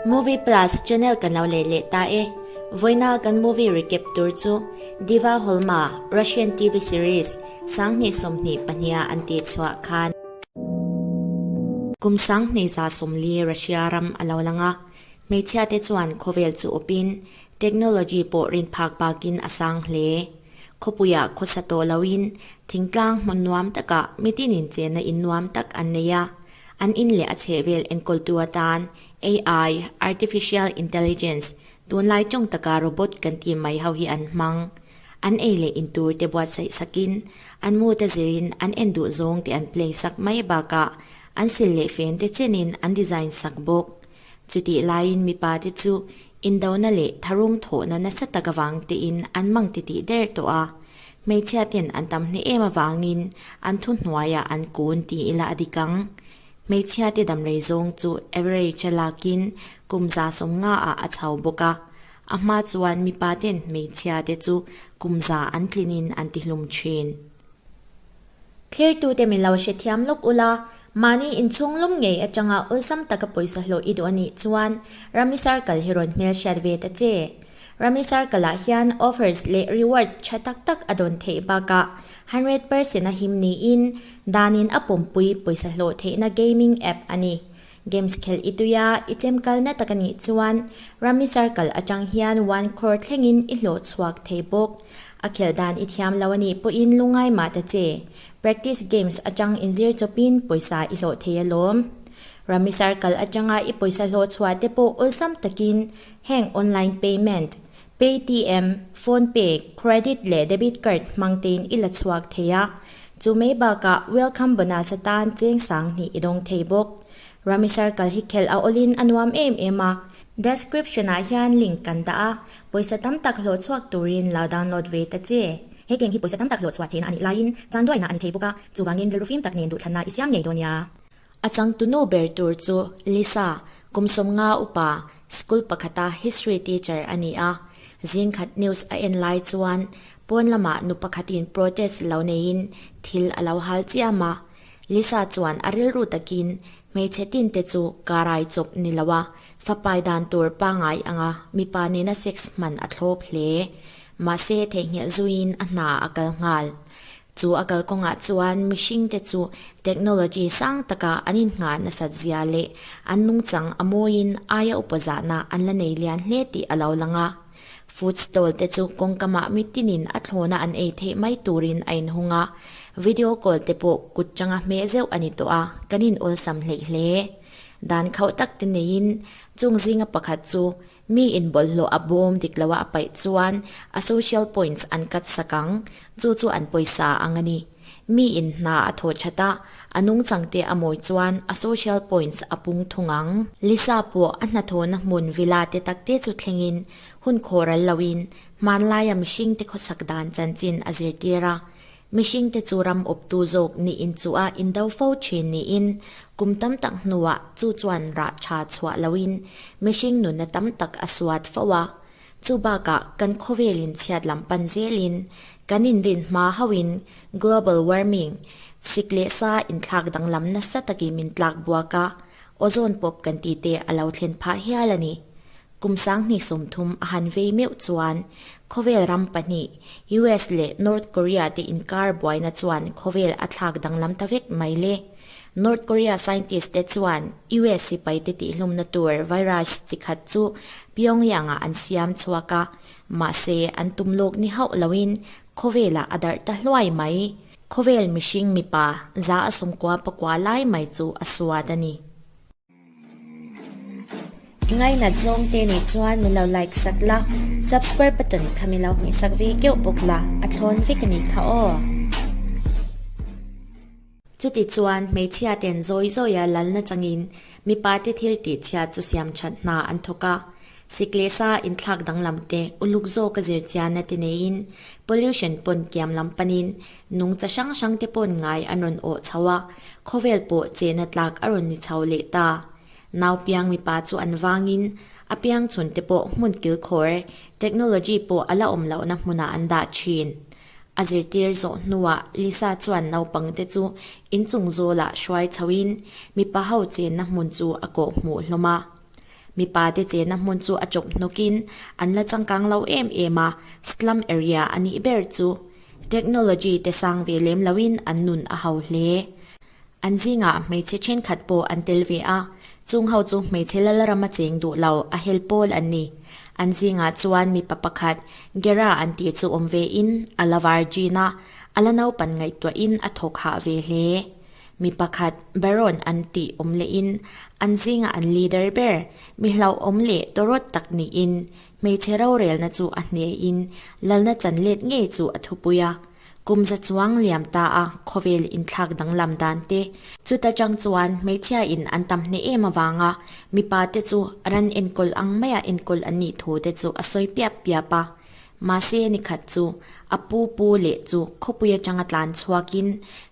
Movie Plus channel kan lo leh leh ta e. Vawiina kan movie recap tur chu Diva Holma Russian TV series 2022 a an tih chhuah khan. Kum 2140 Russia ram a lo lang a, hmeichhia te chuan khawvel chu awpin technology pawh rin phak bakin a sang hle. Khawpuiah khawsa tawh loin thingtlang hmun nuam takah mitinin chenna in nuam tak an nei a, an in leh a chhehvel enkawltu atan AI, Artificial Intelligence, tunlai tawng taka robot kan tih mai ho hi an hmang. An ei leh in tur te buatsaih sakin, an mood a zirin an en duh zawng te an play sak mai bakah an sil leh fen te chenin an design sak bawk. Chutih laiin mipa te chu indona leh tharum thawhna nasa tak avang tein an mang titih der tawh a, hmeichhia ten an tam hneh em avangin an thuhnuaiah an kun ti ila a dik ang. Hmeichhia te damrei zawng chu average a lakin kum 150 ah a chho bawk a, a hma chuan mipa ten hmeichhia te chu kum za an tlinin an tihlum thin. Thlirtute min lo hrethiam lawk ula, mahni inchhung lum ngei atanga awlsam taka pawisa hlawh i duh a nih chuan Rummy Circle hi rawn hmelhriat ve ta che. Rummy Circle-ah hian offers leh rewards tha tak tak a dawn theih bakah 100% a him niin danin a pawmpui pawisa hlawh theihna gaming app a ni. Games khelh i tui a, i chem kalna tak a nih chuan Rummy Circle atang hian one crore thlengin i hlawh chhuak thei bawk. A khelh dan i thiam lo a nih pawhin lungai mah ta che. Practice games atang inzir chawpin pawisa i hlawh thei alawm. Rummy Circle atanga i pawisa hlawh chhuah te pawh awlsam takin heng online payment, Paytm, PhonePe, credit leh debit card hmang tein i la chhuak thei a. Chu mai bakah welcome bonus atan cheng 2000 i dawng thei bawk. Rummy Circle hi khelh a awlin a nuam em em a. Description ah hian link kan dah a, pawisa tam tak hlawh chhuak turin lo download ve ta che. He game hi pawisa tam tak hlawh chhuah theihna a nih laiin chanduaina a ni thei bawk a, chuvangin rilru fim tak nen duhthlanna i siam ngei dawn nia. A changtunu ber tur chu Lisa, kum 50 upa, School pakhata history teacher a ni a, zingkhat news a en lai chuan pawn lamah nu pakhatin protest lo neiin thil a lo hal chiam a. Lisa chuan a rilru takin hmeichhe tin te chu karai chawp ni lo a, fapai dan tur pangai anga mipa nena sex hman a thlawp hle. Mahse theihnghilh zuiin a hna a kal nghal. Chu a kalkawngah chuan mihringte chu technology sang taka an innghah nasat zia leh an nungchang a mawiin aia upa zahna an la nei lian hle tih a lo lang a. Food stall te chu kawngkamah mitinin a thlawna an ei theih mai turin a inhung a, video call te pawh kut changa hmeh zeuh a ni tawh a, kan in awlsam hleih hle. Dan khauh tak te neiin chung zinga pakhat chu Mi in bawlhhlawh a bawm dik loa a paih chuan a social points an cut sak ang, chu chu an pawisa ang a ni. Mi in hna a thawh that a, a nungchang te a mawi chuan a social points a pung thung ang. Lisa pawh a hnathawhna hmun villa te tak te chu thlengin hun khawh ral loin hmanlaia mihring te khawsak dan chanchin a zirtir a, Mihringte chu ram awptu zawk niin chu a indo fo thin niin kum tam tak hnuah chu chuan rah tha chhuah loin mihring nunna tam tak a suat fo a. Chu bakah kan khawvelin chhiat lam pan zelin kan inrin hma hauhin global warming, sik leh sa inthlak danglam nasa takin min tlak buak a, ozone pawp kan tih te a lo thlen phah hial a ni. Kum 2030 a han vei meuh chuan khawvel ram pahnih, US leh North Korea te inkar buaina chuan khawvel a thlak danglam ta vek mai le. North Korea scientist te chuan US sipai te tihlumna tur virus chi khat chu Pyongyang ah an siam chhuak a, mahse an tum lawk ni hauh loin khawvelah a darh ta hluai mai. Khawvel mihring mipa 99% lai mai chu a suat a ni. I ngainat zawng te nih chuan min lo like sak la, subscribe button kha min lo hmeh sak ve keuh bawk la, a thlawn vek a nih kha aw. Chuti chuan hmeichhia ten zawi zawia lalna changin mipa te thil tih chhiat chu siam that hna an thawk a. Sik leh sa inthlak danglam te uluk zawka zir chianna te neiin pollution pawn kiam lam panin nungcha hrang hrang te pawn ngai an rawn awh chho a, khawvel pawh chehna tlak a rawn ni chho leh ta. Nau piang mipa chu an vangin a piang chhun te pawh hmun kilkhawr, technology pawh a la awm lohna hmunah an dah thin. A zirtir zawh hnuah Lisa chuan naupang te chu inchung zawlah hruai chhoin mipa ho chenna hmun chu a kawhhmuh hlawm a. Mipa te chenna hmun chu a chawp hnawkin an la changkang lo em em a, slum area a nih ber chu. Technology te sang ve lem loin an nun a ho hle. An zingah hmeichhe thenkhat pawh an tel ve a, chung ho chu hmeichhe lal rama cheng duh lo a hel pawl an ni. An zingah chuan mipa pakhat Gera an tih chu awm ve in a la virgin a, a la naupan ngaihtuahin a thawk hah ve hle. Mi pakhat Baron an tih awm lehin an zinga an leader ber mi hlauhawm leh tawrawt tak niin hmeichhe rorelna chu a hnehin lalna chan let ngei chu a thupui a. Kum za chuang liam ta a khawvel inthlak danglam dan te. Chuta chang chuan hmeichhia in an tam hneh em avanga mipa te chu ran enkawl ang maia enkawl an nih thu te chu a sawi piap piap a. Mahse nikhat chu a pu pu leh chu khawpui atanga tlan chhuakin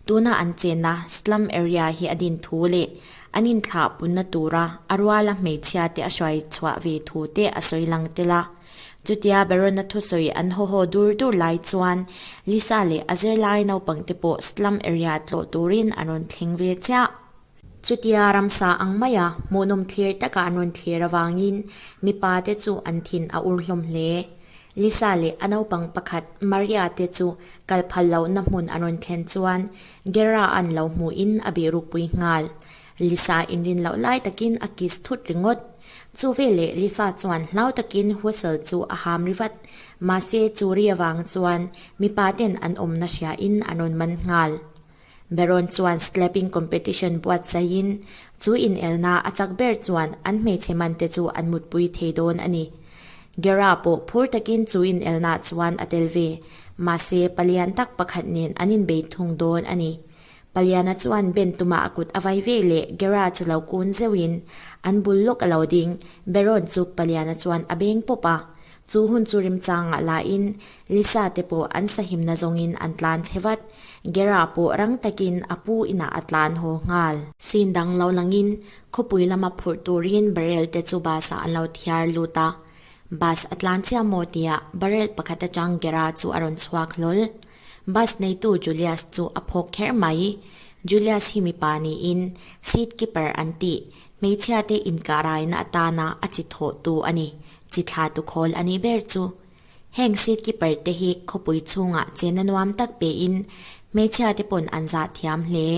tuna an chenna slum area hi a din thu leh an inthlah punna tura a ruala hmeichhia te a hruai chhuah ve thu te a sawi lang tel a. Chutia Barona thusawi an haw haw dur dur lai chuan Lisa leh a zirlai naupang te pawh slum area tlawh turin an rawn thleng ve chiah. Chutia ramsa ang maia hmuhnawm thlir taka an rawn thlir avangin mipa te chu an thin a ur hlawm hle. Lisa leh a naupang pakhat Maria te chu kal phal lohna hmun an rawn thlen chuan Gera an lo hmuhin a bihrukpui nghal. Lisa inrin loh lai takin a kiss thut ringawt. Chu veleh Lisa chuan hlau takin whistle chu a ham ri vat. Mahse chu ri avang chuan mipa ten an awmna hriain an rawn man nghal. Baron chuan slapping competition buatsaihin chu inelna a chak ber chuan an hmeichhe man te chu an mutpui thei dawn a ni. Gera pawh phur takin chu inelna chuan a tel ve. Mahse palian tak pakhat nen an inbei thung dawn a ni. Paliana chuan Ben tumah a kut a vai ve leh Gera chu lo kun zeuhin an bul lawk a lo ding. Baron chu Paliana chuan a beng pawp a. Chu hun chu remchangah lahin Lisa te pawh an sahimna zawngin an tlan chhe vat. Gera pawh rang takin a pu inah a tlan haw nghal. Scene dang lo langin khawpui lama phurh turin barrel te chu bus ah an lo thiar lut a. Bus a tlan chiah maw tia barrel pakhat atang Gera chu a rawn chhuak hlawl. Bus neitu Julius chu a phawk kher mai. Julius hi mipa niin seat keeper an tih, hmeichhia te inkah raina atana a chi thawhtu a ni, chi thlatu khawl a nih ber chu. Heng seat keeper te hi khawpui chhungah chenna nuam tak pein hmeichhia te pawn an zah thiam hle.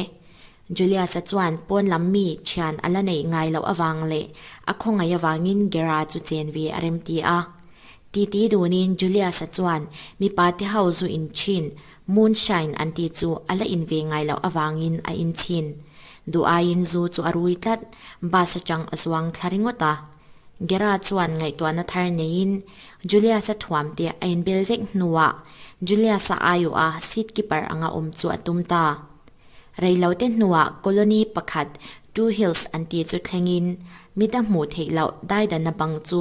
Julius-a chuan pawn lam mi thian a la neih ngai loh avang leh a khawngaih avangin Gera chu chen ve a remti a. Titi dunin Julius-a chuan mipa te ho zu in thin, moonshine an tih chu a la in ve ngai loh avangin a in chhin. Duh aiin zu chu a rui tlat, bus atang a zuang thla ringawt a. Gera chuan ngaihtuahna thar neiin Julius-a thuam te a inbel vek hnuah Julius-a aiawha seat keeper anga awm chu a tum ta. Reilote hnuah colony pakhat Two Hills an tih chu thlengin mita hmuh theih loh daidanna bang chu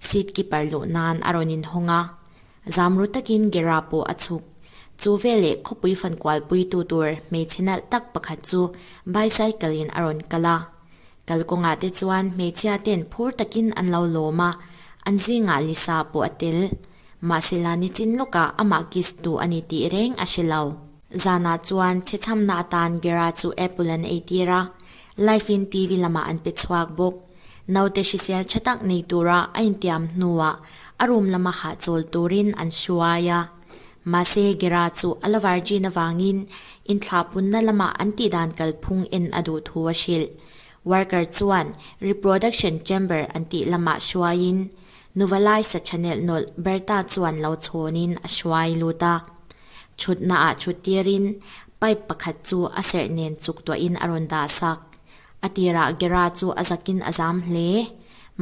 seat keeper luh nan a rawn inhawng a. Zamru takin Gera pawh a chhuk. Chu veleh khawpui fankualpuitu tur hmeichhe nalh tak pakhat chu bicycle in a rawn kal a. Kalkawngah te chuan hmeichhia ten phur takin an lo lawm a, an zingah Lisa pawh a tel. Mahsela nichin lawkah amah kiss tu a ni tih reng a hre lo. Zanah chuan chhechhamna atan Gera chu apple an eitir a, live in TV lamah an pe chhuak bawk. Naute hrisel tha tak nei tura a intiam hnuah a room lama hahchawl turin an hruai a. Mahse Gera chu a la virgin avangin inthlahpunna lama an tihdan kalphung en a duh thu a hrilh. Worker chuan reproduction chamber an tih lamah hruaiin Nuvalai sa thanelh nawlh Bertha chuan lo chhawnin a hruai lut a. Chhutna ah chhut tirin pipe pakhat chu a serh nen chuk tuahin a rawn dah sak. A tirah Gera chu a zakin a zam hle.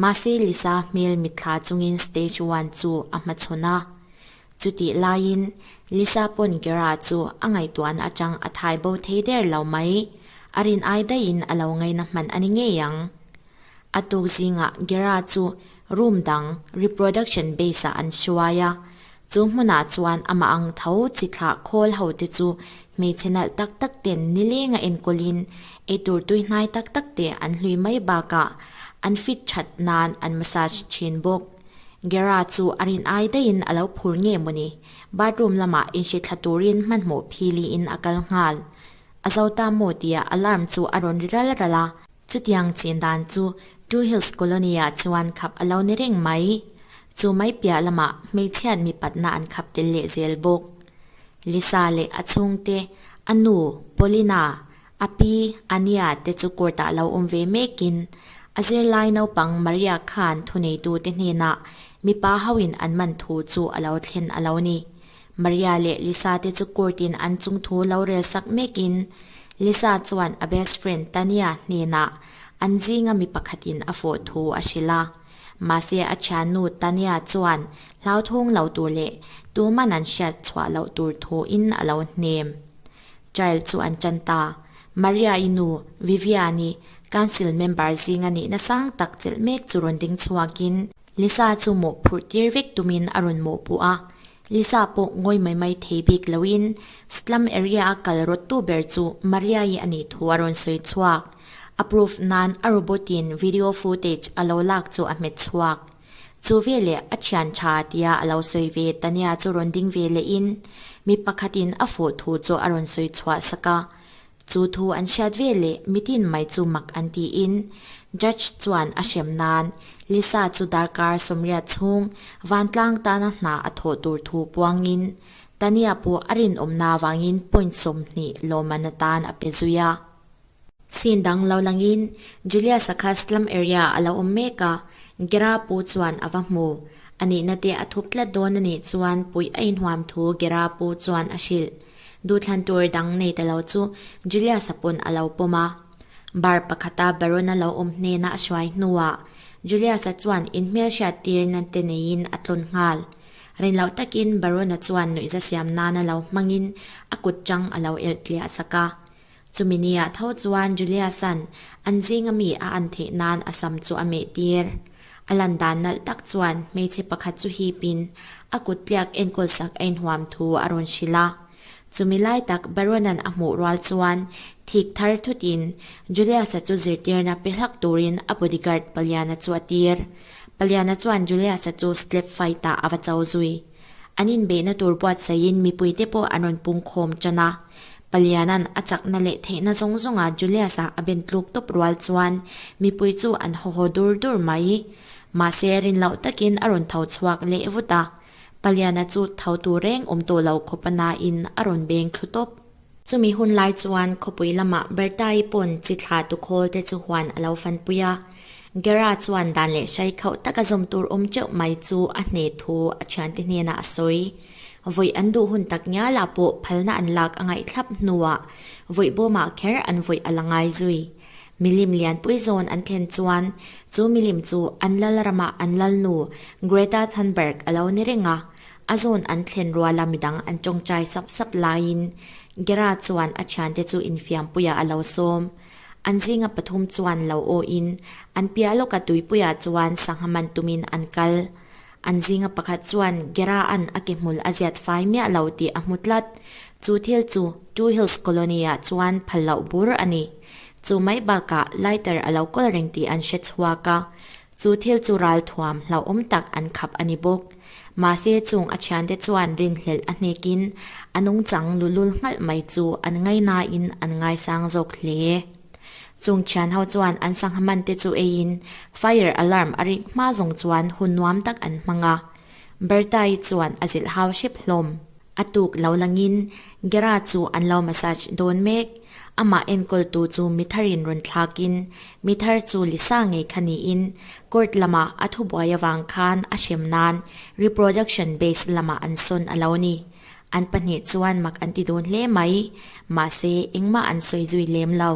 Mahse Lisa hmel mitthla chungin stage one chu a hmachhawn a. Chutih laiin Lisa pawn Gera chu a ngaihtuahna atang a thai bo thei der lo mai. A rin ai daihin a lo ngaina hman a ni ngei ang. A tuk zingah Gera chu room dang reproduction base ah an hruai a, chu hmunah chuan amah ang tho chi thlah khawl ho te chu hmeichhe nalh tak tak ten nilenga enkawlin eitur tui hnai tak tak te an hlui mai bakah an fit that nan an massage thin bawk. Gera chu a rin ai daihin a lo phur nge mawni, bathroom lamah inhri thla turin hmanhmawh philiin a kal nghal. A zo ta maw tia alarm chu a rawn ri ral ral a. Chutiang chin dan chu Two Hills Colony-ah chuan khap a lo ni reng mai. Chu mai piah lamah hmeichhiat mipatna an khap tel leh zel bawk. Lisa leh a chhungte, a nu, Paulina, a pi, Ania te chu court-ah lo awm ve mekin a zirlai naupang Maria khan thuneitute hnenah mipa hoin an man thu chu a lo thlen a lo ni. Maria leh Lisa te chu court-in an chung thu lo rel sak mekin Lisa chuan a best friend Tania hnenah an zinga mi pakhatin a fawh thu a hrilh a. Mahse a thiannu Tania chuan hlauthawng lo tur leh tuman an hriat chhuah loh tur thuin a lo hnem. Child chu an chan ta. Maria-i nu Vivian-i council member zinga nihna sang tak chelh mek chu rawn ding chhuakin Lisa chu mawhphurh tir vek tumin a rawn mawhpuh a. Lisa pawh ngawi mai mai thei bik loin slum area a kal rawttu ber chu Maria-i a nih thu a rawn sawi chhuak. A proof nan a robot in video footage a lo lak chu a hmet chhuak. Chu veleh a thian tha tia a lo sawi ve Tania chu rawn ding ve leh in mi pakhat in a fawh thu chu a rawn sawi chhuah sak a. Chu thu an hriat veleh mitin mai chu mak an tiin Judge chuan a hrem nan Lisa chu darkar 80 chhung vantlang tana hna a thawh tur thu puangin Tania pawh a rinawmna avangin point 20 lawmman atan a pe zui a. Scene dang lo langin Julius-a kha slum area a lo awm mek a, Gera pu chuan a va hmu. A nihna te a thup tlat dawn a nih chuan puih a inhuam thu Gera pu chuan a hrilh. Duhthlan tur dang nei ta lo chu Julius-a pawn a lo pawm a. Bar pakhata Baron-a lo awm hnena a hruai hnuah Julius-a chuan inhmelhriat tirna te neiin a tlawn nghal. Rin loh takin Baron-a chuan nuihza siam nana lo hmangin a kut chang a lo elh tliah sak a. Chumi niah tho chuan Julius-a'n an zinga mi a an theih nan a sam chu a meh tir. A lan dan nalh tak chuan hmeichhe pakhat chu hipin a kut tliak enkawl sak a inhuam thu a rawn hrilh a. Chumi lai tak Baron-a'n a hmuh rual chuan thik thar thutin Julius-a chu zirtirna pe hlak turin a bodyguard Paliana chu a tir. Paliana chuan Julius-a chu slap fight-ah a va cho zui. An inbeihna tur buatsaihin mipuite pawh an rawn pungkhawm tan a. Paliana'n a chakna leh theihna zawng zawnga Julius-a a ben tluk tawp rual chuan mipui chu an haw haw dur dur mai. Mahse rin loh takin a rawn tho chhuak leh vut a. Paliana chu tho tur reng awm tawh lo khawp a nain a rawn beng thlu tawp. Chumi hun lai chuan khawpui lamah Berta-i pawn chi thlah tu khawl te chu huan a lo fanpui a. Gera chuan dan leh hrai khauh taka zawm tur awm teuh mai chu a hne thu a thiante hnenah a sawi. Vawi an duh hun tak ngialah pawh phalna an lak a ngaih thlap hnuah vawi bawmah kher an vawi a la ngai zui. Milim lianpui zawn an thlen chuan chu milim chu an lal ramah an lalnu Greta Thunberg a lo ni reng a, A zawn an thlen ruala midang an tawngtai sap sap laiin Gera chuan a thiante chu infiampuiah a lo sawm. An zinga pathum chuan lo awhin an piah lawka tuipuiah chuan sangha man tumin an kal. An zinga pakhat chuan Gera-a'n a ke hmul a ziat fai miah lo tih a hmu tlat. Chu thil chu Two Hills Colony-ah chuan phal loh bur a ni. Chu mai bakah lighter a lo kawl reng tih an hre chhuak a. Chu thil chu ralthuam hlauhawm tak an khap a ni bawk. Mahse chung a thiante chuan rinhlelh a hnekin a nungchang lulul nghalh mai chu an ngainain an ngaisang zawk hle. Chung thian ho chuan an sangha man te chu eiin fire alarm a rik hma zawng chuan hun nuam tak an hmang a. Berta-i chuan a zilh hau hrep hlawm. A tuk lo langin Gera chu an lo massage dawn mek. Amah enkawltu chu mitharin rawn thlakin mithar chu Lisa ngei kha niin court lamah a thubuai avang khan a hrem nan reproduction base lamah an sawn a lo ni. An pahnih chuan mak an ti dun hle mai. Mahse, engmah an sawi zui lem lo.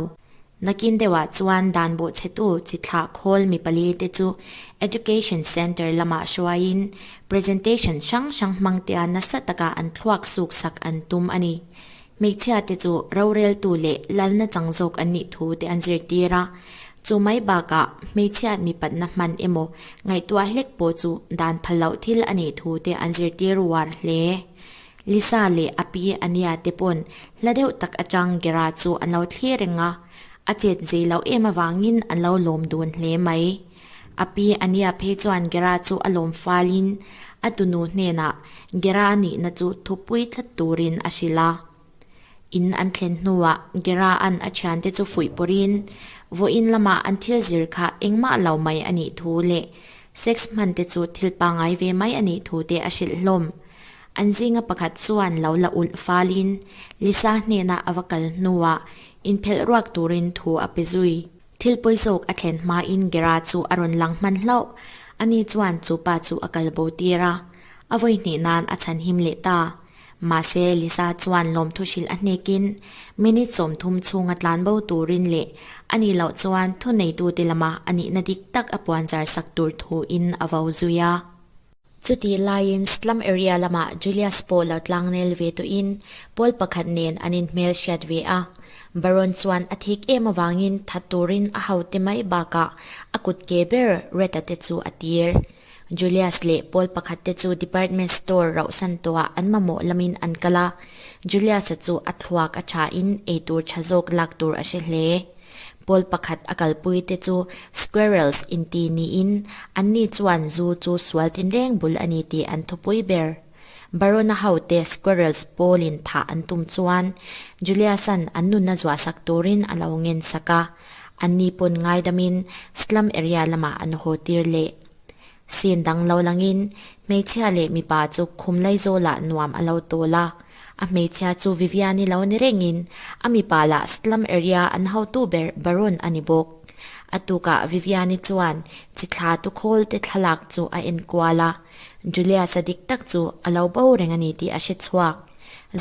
Nakin deuhah chuan dan bawhchhetu chi thlah khawl mi pali te chu Education Centre lamah hruaiin presentation hrang hrang hmangtea nasa taka an thluak suk sak an tum a ni. Hmeichhia te chu roreltu leh lalna chang zawk an nih thu te an zirtir a. Chu mai bakah hmeichhiat mipatna hman emaw ngaihtuah hlek pawh chu dan phal loh thil a nih thu te an zirtir uar hle. Lisa leh a pi Ania te pawn hla deuh tak atang Gera chu an lo thlir reng a, a chet zei loh em avangin an lo lawm dun hle mai. A pi Ania phei chuan Gera chu a lawm falin a tunu hnenah Gera nihna chu thupui tlat turin a hrilh a. In an thlen hnuah Gera-a'n a thiante chu fuih pawrin, Vawiin lama an thil zir kha engmah lo mai a nih thu leh sex hman te chu thil pangngai ve mai a nih thu te a hrilh hlawm. An zinga pakhat chuan lo la ulh falin Lisa hnena a va kal hnuah inphelh ruak turin thu a pe zui. Thil pawi zawk a thlen hmain Gera chu a rawn lang hman hlauh. Ani chuan chu pa chu a kal bo tir a, a vawi hnih nan a chhan him leh ta. Mahse, Lisa chuan lawmthu hrilh a hnekin minute 30 chhunga tlan bo turin leh a nih loh chuan thuneitute lama a nihna dik tak a puanzar sak tur thuin a vo zui a. Chutih laiin slum area lamah Julius pawh lo tlangnel ve tawhin pawl pakhat nen an inhmel hriat ve a. Baron chuan a thik em avangin that turin a hote mai bakah a kut ke ber Retta te chu a tir. Julius leh pawl pakhat te chu department store rauhsan tawhah an mamawh lamin an kal a. Julius-a chu a thluak a thain eitur tha zawk lak tur a hre hle. Pawl pakhat a kalpui te chu Squirrels inti niin anni chuan zu chu sual tinreng bul a ni tih an thupui ber. Barona hote Squirrels pawlin thah an tum chuan Julius-a'n an nunna zuahsak turin a lo ngen sak a, anni pawn ngaidamin slum area lamah an haw tir leh. Scene dang lo langin hmeichhia leh mipa chu khum laizawlah nuam a lo tawl a. A hmeichhia chu Viviani lo ni rengin a mipa lah slum area an hotu ber Baron a ni bawk. A tukah Viviani chuan chi thla tu khawl te thlalak chu a en kual a, Julius-a dik tak chu a lo bo reng a ni tih a hre chhuak.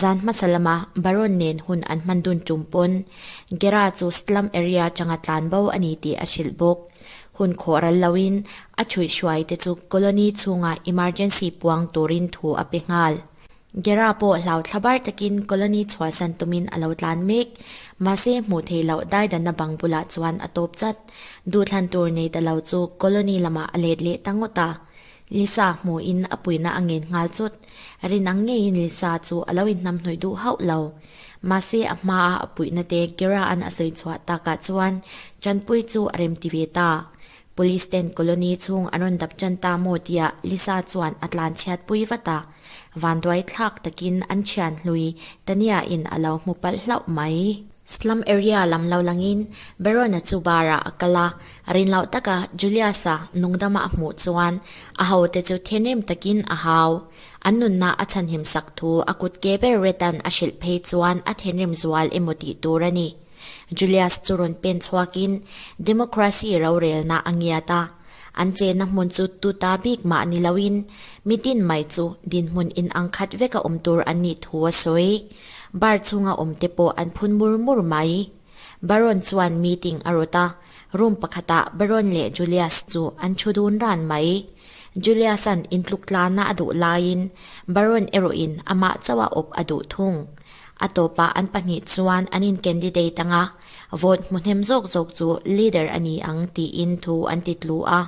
Zan hmasa lama Baron nen hun an hman dun tum pawn Gera chu slum area tanga tlan bo a ni tih a hrilh bawk. Hun khawh ral loin a chhuihhruai te chu colony chhunga emergency puang turin thu a pe nghal. Gera pawh hlau thla bar takin colony chhuahsan tumin a lo tlan mek. Mahse hmuh theih loh daidanna bang bulah chuan a tawp chat. Duhthlan tur nei ta lo chu colony lamah a let leh ta ngawt a. Lisa hmuhin a puihna a ngen nghal chawt. Rin ang ngeiin Lisa chu a lo inhnamhnawih duh hauh lo. Mahse a hmaa a puihna te Gera an a sawi chhuah takah chuan tanpui chu a remti ve ta. Police ten colony chhung an rawn dap tan ta maw tia Lisa chuan a tlan chhiat pui vat a. Vanduai thlak takin an thian hlui Tania in a lo hmu palh hlauh mai. Slum area lam lo langin Barona chu bar ah a kal a, rin loh taka Julius-a nungdama a hmuh chuan a hote chu thinrim takin a hau. An nunna a chhanhim sak thu a kut ke ber Retan a hrilh phei chuan a thinrim zual emaw tih tur a ni. Julius chu rawn pen chhuakin democracy rorelna a ngiat a, an chenna hmun chu tuta bik mah ni loin mitin mai chu dinhmun inang khat veka awm tur an nih thu a sawi. Bar chhunga awmte pawh an phun mur mur mai. Baron chuan meeting a rawt a, room pakhatah Baron leh Julius chu an thu dun ran mai. Julius-a'n intluktlana a duh laiin Baron erawhin amah chauha awp a duh thung. A tawpah an pahnih chuan an in candidate anga vote hmu hnem zawk zawk chu leader a ni ang tiin thu an ti tlu a.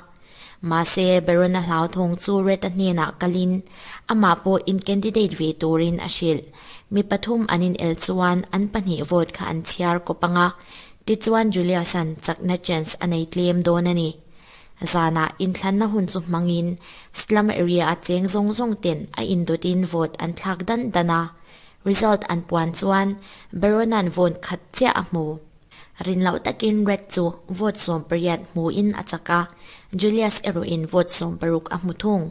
Mahse, Barona hlauthawng chu Retta hnenah kalin amah pawh in candidate ve turin a hrilh. Mi pathum an in el chuan an pahnih vote kha an chhiar kawp anga, tichuan Julius-a'n chakna chance a nei tlem dawn a ni. Zanah inthlanna hun chu hmangin slum area-a cheng zawng zawng ten a indawtin vote an thlak dan dan a. Result an puan chuan Barona'n vote khat chiah a hmu. Rin loh takin Red chu vote 18 hmuin a chak a, Julius erawhin vote 16 a hmu thung.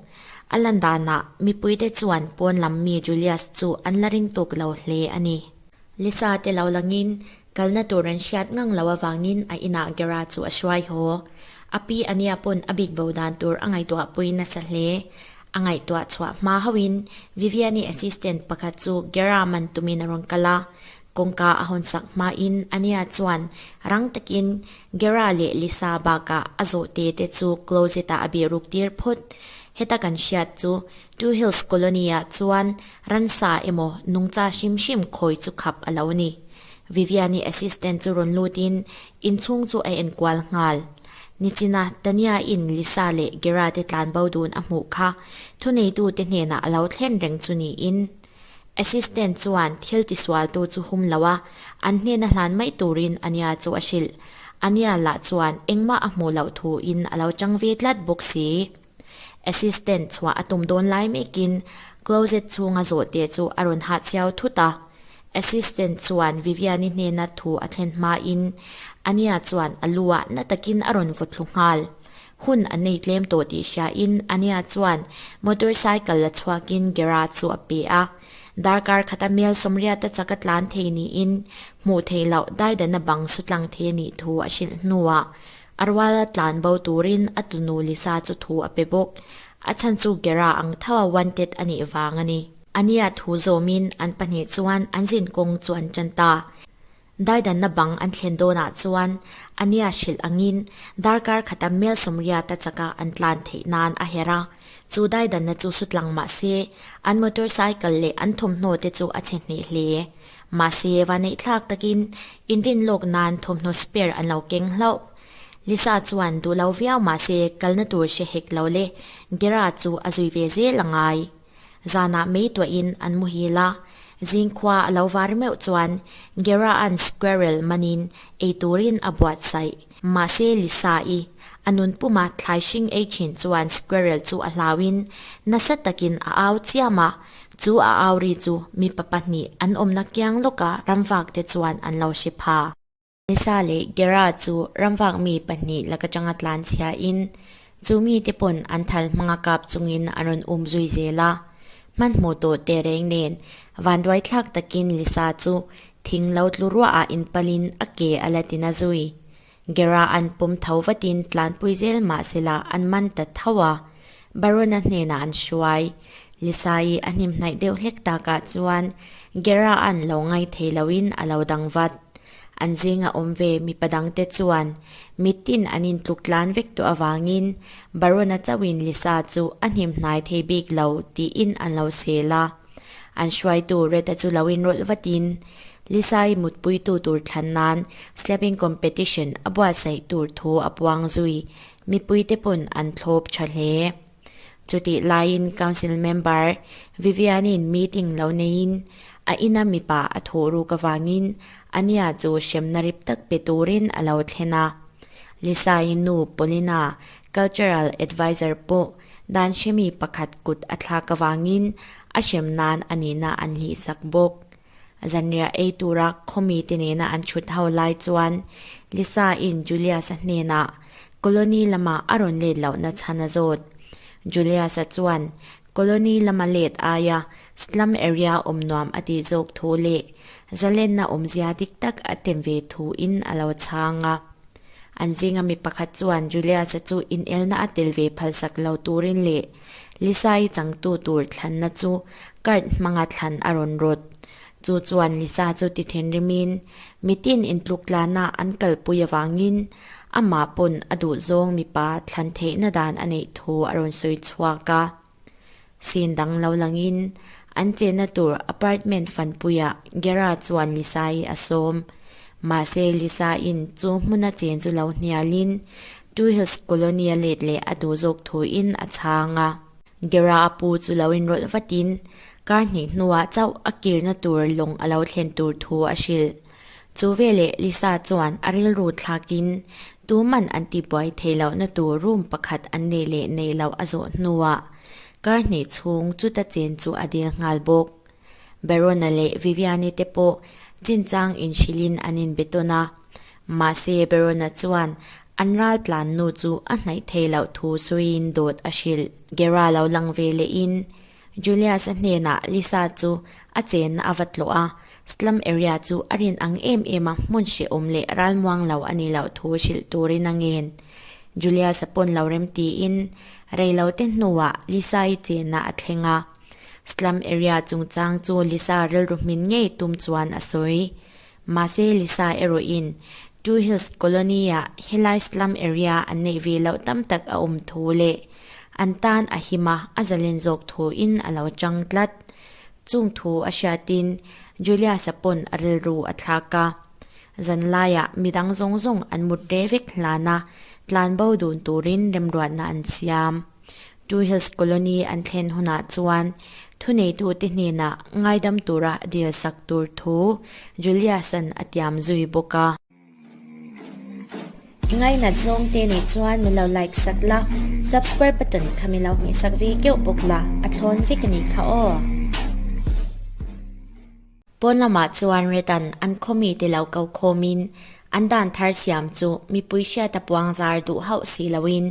A lan danah mipuite chuan pawn lam mi Julius chu an la ring tawk lo hle a ni. Lisa te lo langin kalna tur an hriat ngang lo avangin a inah Gera chu a hruai haw. A pi Ania pawn a bik bo dan tur a ngaihtuahpui nasa hle. A ngaihtuah chhuah hma hauhin Viviani assistant pakhat chu Gera man tumin a rawn kal a. Kawngka a hawnsak hmain Ania chuan rang takin Gera leh Lisa bakah a zawhte te chu closet ah a bih ruk tir phawt. Heta kan hriat chu Two Hills Colony ah chuan ransa emaw nungcha hrim hrim khawi chu khap a lo ni. Viviani assistant chu rawn lutin inchhung chu a enkual nghal. Nichina Tania in Lisa leh Gera te tlanbo dun a hmuh kha thuneitute hnenah a lo thlen reng chu niin Assistant chuan thil tisualtu chu hum lo a, an hnena hlan mai turin Ania chu a hrilh. Ania lah chuan engmah a hmuh loh thuin a lo chang ve tlat bawk si. Assistant chhuah a tum dawn lai mekin closet chhunga zawhte chu a rawn hahchhiau thut a. Assistant chuan Viviani hnena thu a thlen hmain. Ania chuan a lu ah na takin a rawn vaw thlu nghal. Hun a nei tlem tawh tih hriain Ania chuan motorcycle la chhuakin Gera chu a pe a. Darkar khata mel sawmriata chaka tlan thei niin hmuh theih loh daidana bang su tlang thei a nih thu a hrilh hnuah a ruala tlan bo turin a tunu Lisa chu thu a pe bawk. A chhan chu Gera ang tho a wanted a nih vang a ni. Ania thu zawmin an pahnih chuan an zin kawng chu an tan ta. Daidanna bang an thlen dawnah chuan Ania hrilh angin darkar khata mel sawmriata chaka an tlan theih nan a herh a. Chu daidanna chu sutlang mah se, an motorcycle leh an thawmhnaw te chu a chhe hneh hle. Mahse, vaneihthlak takin inrin lawk nan thawmhnaw spare an lo keng hlauh. Lisa chuan duh lo viau mah se kalna tur hre hek lo le, Gera chu a zui ve zel a ngai. Zanah mei tuahin an muhil a, zingkhua a lo var meuh chuan Gera-a'n squirrel manin ei turin a buatsaih. Mahse Lisa-i, a nun puma thlai hring ei thin chuan squirrel chu a hlauin nasa takin a au chiam a, chu a au ri chu mipa pahnih an awmna kiang lawka ramvakte chuan an lo hre pha. Lisa leh Gera chu ramvak mi pahnih laka tanga tlan chhiain chu mite pawn an thal hmanga kap chungin an rawn um zui zel a. Hmanhmawh tawh tehreng nen vanduai thlak takin Lisa chu thing lo tlu ruahah inpalin a ke a la tina zui. Gera an pawm tho vatin tlanpui zel mah sela an man ta tho a. Barona hnenah an hruai. Lisa-i a hnimhnaih deuh hlek takah chuan Gera an lo ngai thei loin a lo dang vat. An zinga awm ve mipa dangte chuan mitin an intluk tlan vek tawh avangin Barona chauhin Lisa chu a hnimhnai thei bik lo tiin an lo sel a. An hruaitu Reta chu lo inrawlh vatin Lisa-i mutpuitu tur thlan nan slapping competition a buatsaih tur thu a puang zui. Mipuite pawn an thlawp tha hle. Chutih laiin Council member Vivian-i'n meeting lo neiin a ina mipa a thawh ruk avangin Ania chu hremna rip tak pe turin a lo thlen a. Lisa-i nu Paulina, cultural advisor pawh dan hremi pakhat kut a thlak avangin a hrem nan a nihna an hlihsak bawk. Zanriah ei tura khawmite nena an chhut ho lai chuan Lisa-in Julius-a hnenah Colony lama a rawn let lohna chhan a zawt. Julius-a chuan Colony lama let aia slum area awm nuam a tih zawk thu leh zalenna awmzia dik tak a tem ve thuin a lo chhang a. An zinga mi pakhat chuan Julius-a chu inelna a tel ve phalsak lo turin leh Lisa-i changtu tur thlanna chu card hmanga thlan a rawn rawt. Chu chuan Lisa chu ti thinrimin mitin intluktlana an kalpui avangin amah pawn a duhzawng mipa thlan theihna dan a neih thu a rawn sawi chhuak a. Scene dang lo langin an chenna tur apartment fanpuiah Gera chuan Lisa-i a sawm. Mahse Lisa-in chu hmuna chen chu lo hnialin Two Hills Colony a let leh a duh zawk thuin a chhang a. Gera a pu chu lo inrawlh vatin kar hnih hnuah chauh a kirna tur lawng a lo thlen tur thu a hrilh. Chu veleh Lisa chuan a rilru thlakin tuman an tibuai thei lohna tur room pakhat an neih leh neih loh a zawh hnuah kar hnih chhung chuta chen chu a dil nghal bawk. Barona leh Viviani te pawh chinchang inhrilhin an inbe tawn a, mahse Barona chuan an ral tlan nu chu a hnaih thei loh thu sawiin dawt a hrilh. Gera lo lang ve lehin Julius-a hnenah Lisa chu a chenna a va tlawh a, slum area chu a rin ang em em a hmun hrehawm leh ralmuang lo a nih loh thu hrilh turin a ngen. Julius-a pawn lo rem tiin reilote hnuah Lisa-i chenna a thleng a. Slum area chungchang chu Lisa rilru hmin ngei tum chuan a sawi. Mahse Lisa erawhin Two Hills Colony-ah helai slum area an neih ve loh tam tak a awm thu leh an tan a him a, a zalen zawk thuin a lo chang tlat. Chung thu a hriatin Julius-a pawn a rilru a thlak a. Zanlaiah midang zawng zawng an mut re vek hlan a, tlanbo dun turin remruatna an siam. Two Hills Colony an thlen hunah chuan thuneitute hnenah ngaidam tura dil sak tur thu Julius-a'n a tiam zui bawk a. Ngainat zawng te nih chuan min lo like sak la, subscribe button kha min lo hmeh sak ve keuh bawk la, a thlawn vek a nih kha aw. Pawn lamah chuan Retan an khawmi te lo ko khawmin. An dan thar siam chu mipui hriata puang zar duh hauh si loin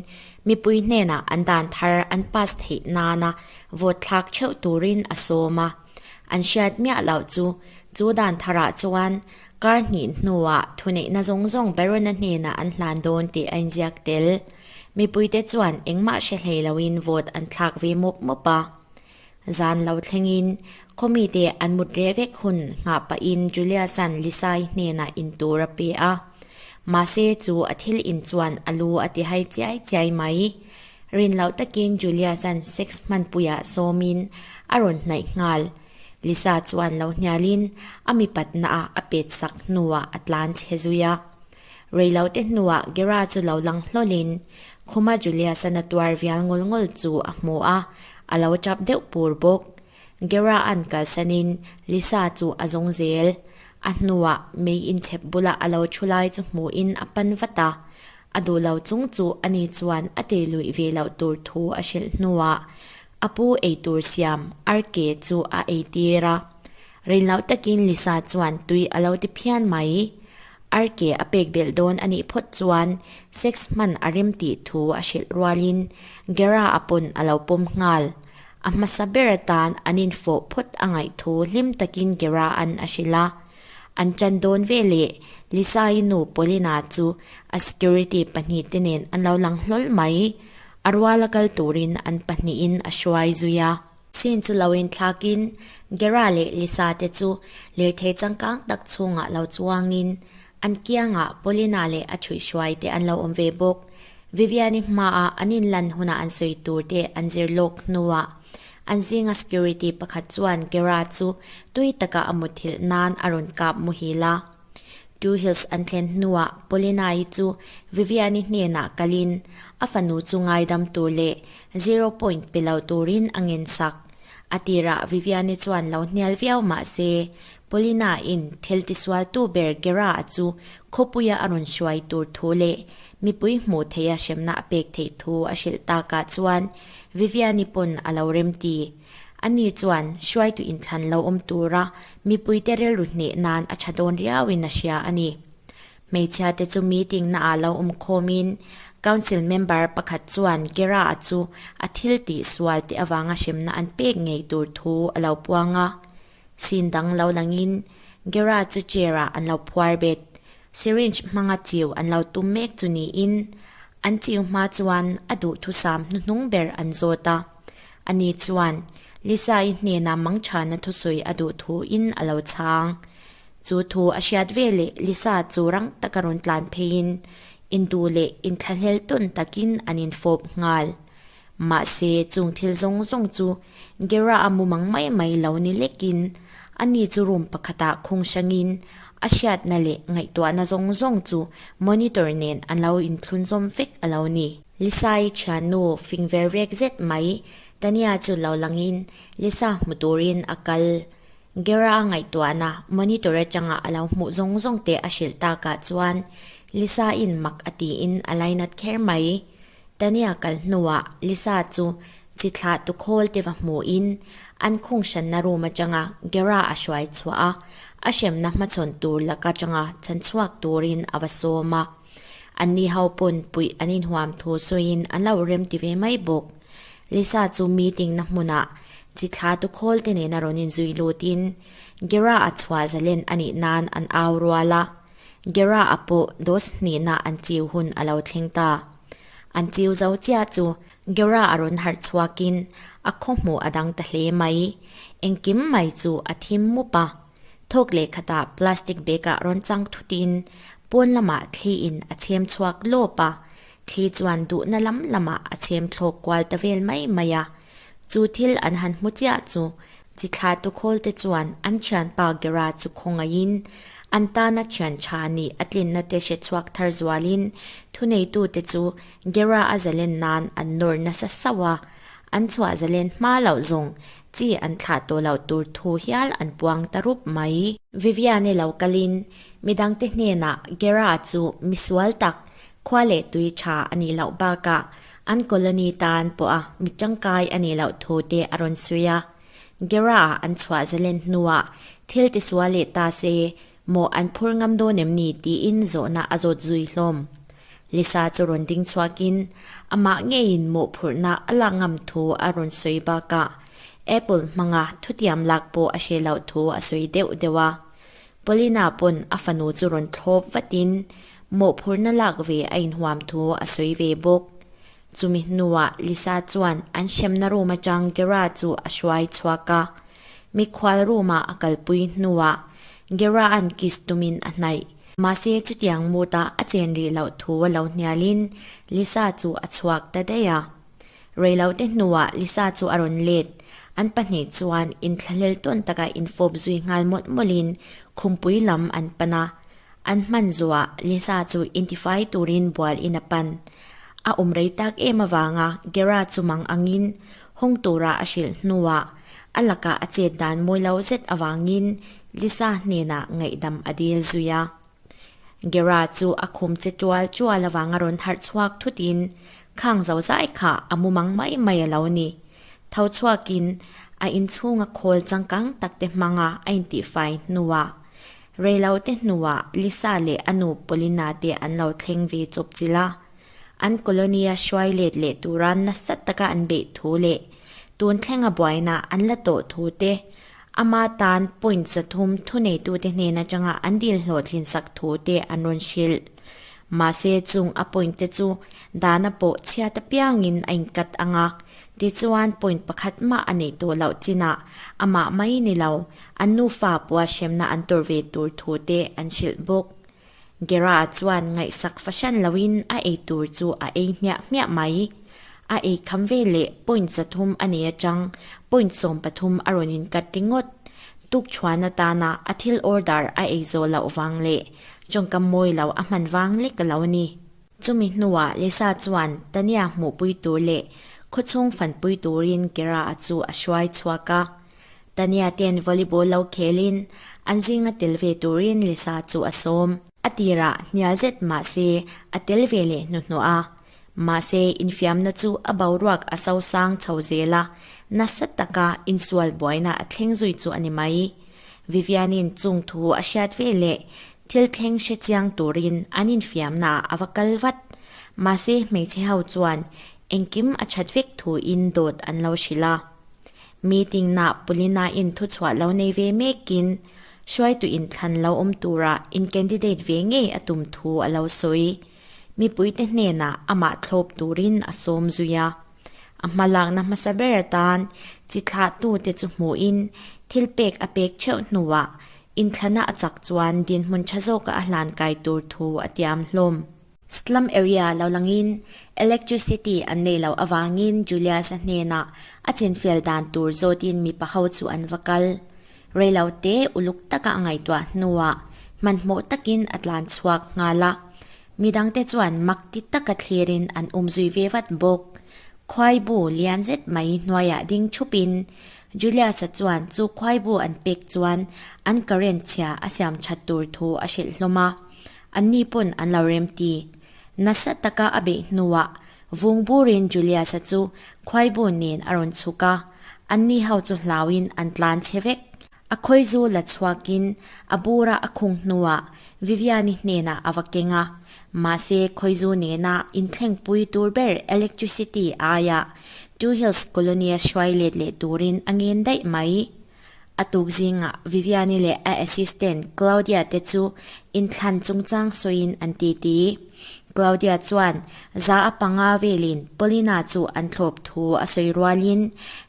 mipui hnenah an dan thar an pass theih nana vote thlak theuh turin a sawm a. An hriat miah loh chu chu dan tharah chuan kar hnih hnuah thuneihna zawng zawng Barona hnenah an hlan dawn tih a inziak tel. Mipuite chuan engmah hre hlei loin vote an thlak ve mawp mawp a. Zan lo thlengin khawmite an mut reh vek hun nghah pahin Julius-a'n Lisa-i hnenah in tur a pe a. Mahse chu a thil in chuan a lu a ti hai chiai chiai mai. Rin loh takin Julius-a'n sex hmanpuiah sawmin a rawn hnaih nghal. Lisa chuan lo hnialin a mipatna ah a pet sak hnuah a tlan chhe zui a. Reilote hnuah Gera chu lo lang hlawlin khuma Julius-a'n a tuar vial ngawlh ngawlh chu a hmu a, a lo tap deuh pur bawk. Gera-a'n kalsanin Lisa chu a zawng zel. A hnuah mei inchhep bulah a lo thu lai chu hmuhin a pan vat a. A duh lo chung chu ani chuan a tei luih ve loh tur thu a hrilh hnuah a pu eitur siam arke chu a eitir a. Rinloh takin Lisa chuan tui a lo ti phian mai. Arke a pek belh dawn a nih phawt chuan sex hman a rem tih thu a hrilh rualin Gera a pawn a lo pawm nghal. A hmasa ber atan an infawh phawt a ngaih thu hlim takin Gera an a hrilh a. An ṭan dawn veleh Lisa-i nu Paulina chu a security pahnihte nen an lo lang hlawl mai. A ruala kal turin an pahnihin a hruai zui a. Scene chu lo inthlakin Gera leh Lisa te chu lirthei changkang tak chhungah lo chuangin an kiangah Paulina leh a ṭhuihhruai te an lo awm ve bawk. Vivian-i hmaah an inlan hunah an sawi tur te an zir lawk hnuah an zinga security pakhat chuan Gera chu tui taka a muthilh nan a rawn kap muhil a. Two Hills an thlen hnuah Paulina-i chu Vivian-i hnenah kalin a fanu chu ngaidam tur leh zero point pe lo turin a ngensak. A tirah Vivian-i chuan lo hnial viau mah se, Paulina-in thil tisualtu ber Gera-a chu khawpuia a rawn hruai tur thu leh mipui hmuh theiha hremna a pek theih thu a hrilh takah chuan Vivian-i pawn a lo remti. Ani chuan hruaitu inthlan lo awm tura mipuite rilru hneh nan a tha dawn riauin a hria a ni. Hmeichhiate chu meeting naah lo awm khawmin Council member pakhat chuan Gera-a chu a thil tih sual te avanga hremna an pek ngei tur thu a lo puang a. Scene dang lo langin Gera chu chair-ah an lo phuar bet. Syringe hmanga chiu an lo tum mek chu niin an chiu hma chuan a duhthusam hnuhnung ber an zawt a. Ani chuan Lisa-i hnena mangchhana thusawi a duh thuin a lo chhang. Chu thu a hriat veleh Lisa chu rang taka rawn tlan pheiin induh leh inthlahlel tawn takin an infawp nghal. Mahse, chung thil zawng zawng chu Gera-a mumang mai mai lo ni lekin ani chu room pakhatah khung hrangin a hriatna leh ngaihtuahna zawng zawng chu monitor nen an lo inthlunzawm vek a lo ni. Lisa-i thiannu fing ver vek zet mai Tania chu lo langin Lisa hmu turin a kal. Gera a ngaihtuahna monitor atanga a lo hmuh zawng zawng te a hrilh takah chuan Lisa-in mak a tiin a lainat kher mai. Tania kal hnuah Lisa chu chi thlah tu khawl te va hmuhin an khung hranna room atanga Gera a hruai chhuah a, a hremna hmachhawn tur laka atanga chhanchhuak turin a va sawm a. Anni ho pawn puih an inhuam thu sawiin an lo rem ti ve mai bawk. Lisa chu meeting na hmunah chi thla tu khawl te nena rawn inzui lutin Gera a chhuah zalen a nih nan an au rual a. Gera a pawh dose hnihna an chiu hun a lo thleng ta. An chiu zo chiah chu Gera a rawn harh chhuakin a khaw hmuh a dang ta hle mai. Engkim mai chu a thim mup a. Thawk leh khatah plastic bag ah rawn chang thutin pawn lamah thli in a chhem chhuak lawp a, thli chuan duhna lam lamah a chhem thlawk kual ta vel mai mai a. Chu thil an han hmu chiah chu chi thla tu khawl te chuan an thianpa Gera chu khawngaihin an tana thian tha nih a tlinna te hre chhuak thar zualin thuneitute chu Gera a zalen nan an nawr nasa sauh a, an chhuah zalen hma loh zawng Chi an thlah tawh loh tur thu hial an puang ta rup mai. Viviane lo kalin midangte hnenah Gera chu misual tak, khua leh tui tha a nih loh bakah an colony tan pawha mi tangkai a nih loh thu te a rawn sawi a. Gera-a an chhuah zalen hnuah thil tisual leh ta se. Mawh an phur ngam dawn em ni tiin zawhna a zawt zui hlawm. Lisa chu rawn ding chhuakin amah ngeiin mawhphurhna a lak ngam thu a rawn sawi bakah Apple hmanga thutiam lak pawh a hre loh thu a sawi deuh deuh a. Paulina pawn a fanu chu rawn thlawp vatin mawhphurhna lak ve a inhuam thu a sawi ve bawk. Chumi hnuah Lisa chuan an hremna room atang Gera chu a hruai chhuak a. Mikhual room-ah a kalpui hnuah Gera-a'n kiss tumin a hnaih. Mahse chutiang mood-ah a chen rih loh thu a lo hnialin Lisa chu a chhuak ta daih a. Reilote hnuah Lisa chu a rawn let. An pahnih chuan inthlahlel tawn taka infawp zui nghal mawlh mawlhin khumpui lam an pan a. An hman zuah Lisa chu intifai turin bual in a pan. A awm rei tak em avanga Gera chu mang angin hawng tura a hrilh hnuah a lakah a chet dan mawi lo zet avangin Lisa hnenah ngaihdam a dil zui a. Gera chu a khum che tual tual avanga rawn harh chhuak thutin khang zo zai kha a mu mang mai mai a lo ni. Tho chhuakin a inchhunga khawl changkang takte hmanga a intihfai hnuah Reilote hnuah Lisa leh a nu Paulina te an lo thleng ve chawp chilh a. An colony-a hruai let leh tura nasa taka an beih thu leh tun thlenga buaina an la tawh thu te, ama tan point 300 thuneitute hnen atanga an dil hlawhtlin sak thu te an rawn hrilh. Mahse chung a point te chu dana pawh chhiat apiangin a inkat ang a, tichuan point pakhat mah a neih tawh loh chinah amah mai ni lo An nufa pawha hremna an tawrh ve tur thu te an hrilh bawk. Gera chuan ngaihsak fahran loin a ei tur chu a ei hmiah hmiah mai. A ei kham ve leh point 300 a nei atang point 13 a rawn inkat ringawt. Tukchhuan atana a thil order a ei zawh loh vang leh tawngkam mawi lo a hman vang lek a lo ni. Chumi hnuah Lisa chuan Tania hmuhpui tur leh khawchhung fanpui turin Gera chu a hruai chhuak a. Tania ten volleyball lo khelin an zinga tel ve turin Lisa chu a sawm. A tirah hnial zet mahse a tel ve leh hnuhnawh a. Mahse infiamna chu a boruak a sosang chho zel a, nasa taka insual buaina a thleng zui chu a ni mai. Vivian-in chung thu a hriat ve leh thil thleng hre chiang turin an infiamnaah a va kal vat. Mahse hmeichhe ho chuan engkim a that vek thuin dawt an lo hrilh a. Meeting nah Paulina in thuchhuah lo nei ve mekin hruaitu inthlan lo awm tura in candidate ve ngei a tum thu a lo sawi. Mipuite hnenah amah thlawp turin a sawm zui a. A hmalakna hmasa ber atan chi thlahtute chu hmuhin thil pek a pek theuh hnuah inthlana a chak chuan dinhmun tha zawka a hlan kai tur thu a tiam hlawm. Slum area lo langin electricity an nei loh avangin Julius-a hnenah a chinfel dan tur zawtin mipa ho chu an va kal. Reilo te uluk taka a ngaihtuah hnuah hmanhmawh takin a tlan chhuak nghal a. Midangte chuan mak ti taka thlirin an umzui ve vat bawk. Khuaibu lian zet mai hnuaiah ding thupin Julius-a chuan chu khuaibu an pek chuan an current chhia a siam that tur thu a hrilh hlawm a. Anni pawn an lo rem ti. Nasa taka a beih hnuah vung burin Julius-a chu khuaibu nen a rawn chhuk a, anni ho chu hlauin an tlan chhe vek. A khawizu la chhuakin a bura a khung hnuah Viviani hnenah a va keng a, mahse khawizu nena inthlengpui tur ber electricity aiah Two Hills Colony-a hruai let leh turin a ngen daih mai. A tuk zingah Viviani leh a assistant Claudia te chu inthlan chungchang sawiin an titi. Claudia chuan za a panga velin Paulina chu an thlawp thu a sawi rualin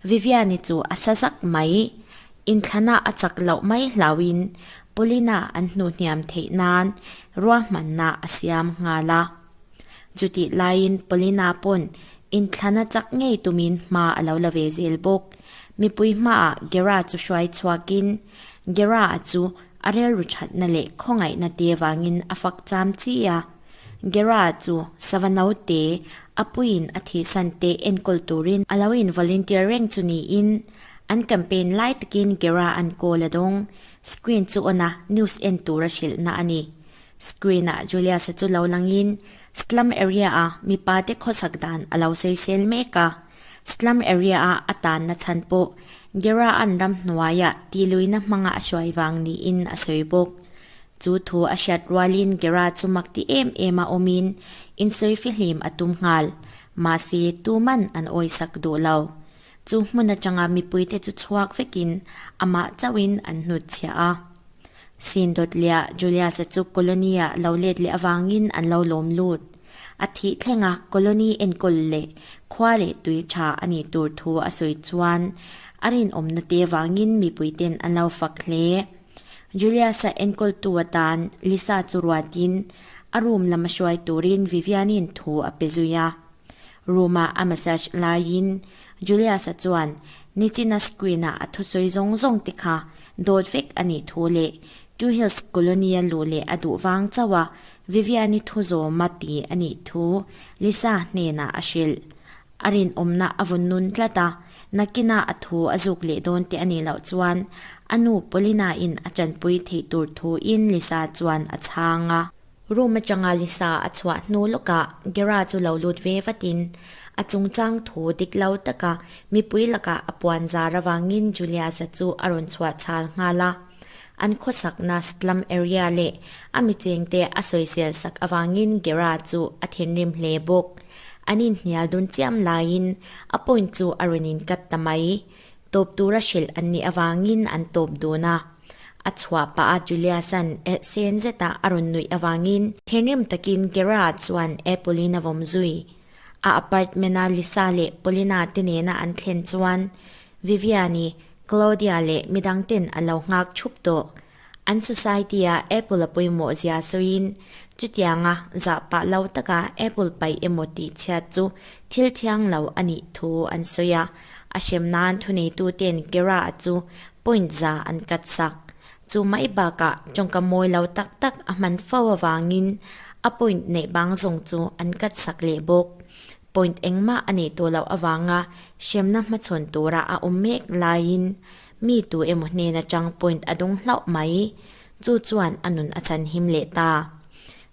Viviani chu a sa zak mai. Inthlana a chak loh mai hlauhin Paulina an hnuhhniam theih nan ruahmanna a siam nghal a. Chutih laiin Paulina pawn inthlana chak ngei tumin hma a lo la ve zel bawk. Mipui hmaah Gera chu hruai chhuakin Gera-a chu a rilru thatna leh khawngaihna te vangin a fak cham chi a. Gera-a chu sava naute a puiin a thihsan te enkawl turin a lo in volunteer reng chu niin an campaign lai takin Gera an call a dawng. Screen chu on a, news en tura hrilhna a ni. Screen-ah Julius-a chu lo langin slum area-a mipate khawsak dan a lo sawisel mek a. Slum area-a a tanna chhan pawh Gera-a'n ramhnuaia tihluina hmanga a hruai vang niin a sawi bawk. Chu thu a hriat rualin Gera chu mak ti em em a awmin insawi fihlim a tum nghal. Mahse, tuman an awisak duh lo. Chu hmun atanga mipuite chu chhuak vekin amah chauhin an hnutchhiah a. Sin dawt leh Julius-a chu colony-ah lo let leh avangin an lo lawm lut. A thih thlenga colony enkawl leh khua leh tui tha a nih tur thu a sawi chuan a rinawmna te vangin mipuiten an lo fak hle. Julius-a enkawltu atan Lisa chu ruatin a room lama hruai turin Vivian-i'n thu a pe zui a. Room-a a massage laiin Julius-a chuan nichina screen-a a thusawi zawng zawng te kha dawt vek a nih thu leh Two Hills Colony-a luh leh a duh vang chauh a Vivian-i thu zawma ti a nih thu Lisa hnenah a hrilh. A rinawmna a vawn nun tlat a, nakinah a thu a zuk leh dawn te a nih loh chuan a nu Paulina-in a tanpui theih tur thuin Lisa chuan a chhang a. Room atanga Lisa a chhuah hnu lawkah Gera chu lo lut ve vatin a chungchang thu dik lo taka mipui lakah a puan zar avangin Julius-a chu a rawn chhuah chhal nghal a. An khawsakna slum area leh a michengte a sawisel sak avangin Gera chu a thinrim hle bawk. An inhnial dun chiam laiin a point chu a rawn inkat ta mai. Tawp tura hrilh an nih avangin an tawp dun a. A chhuah pah a Julius-a'n elh sen zeta a rawn nuih avangin thinrim takin Gera chuan Apple-in a vawm zui. A apartment-a Lisa leh Paulina te nena an thlen chuan Viviani, Claudia leh midang ten a lo nghak thup tawh. An society-a Apple a pawimawh zia sawiin, chutianga zah pah lo taka Apple paih emaw tih chhiat chu thil thiang lo a nih thu an sawi a. A hrem nan thuneituten Kera-a chu point za an cut sak. Chu mai bakah tawngka mawi lo tak tak a hman fo avangin a point neih bang zawng chu an cut sak leh bawk. Point engmah a neih tawh loh avanga hremna hmachhawn tura a awm mek laiin mi tu emaw hnen atang point a dawng hlauh mai. Chu chuan a nun a chhan him leh ta.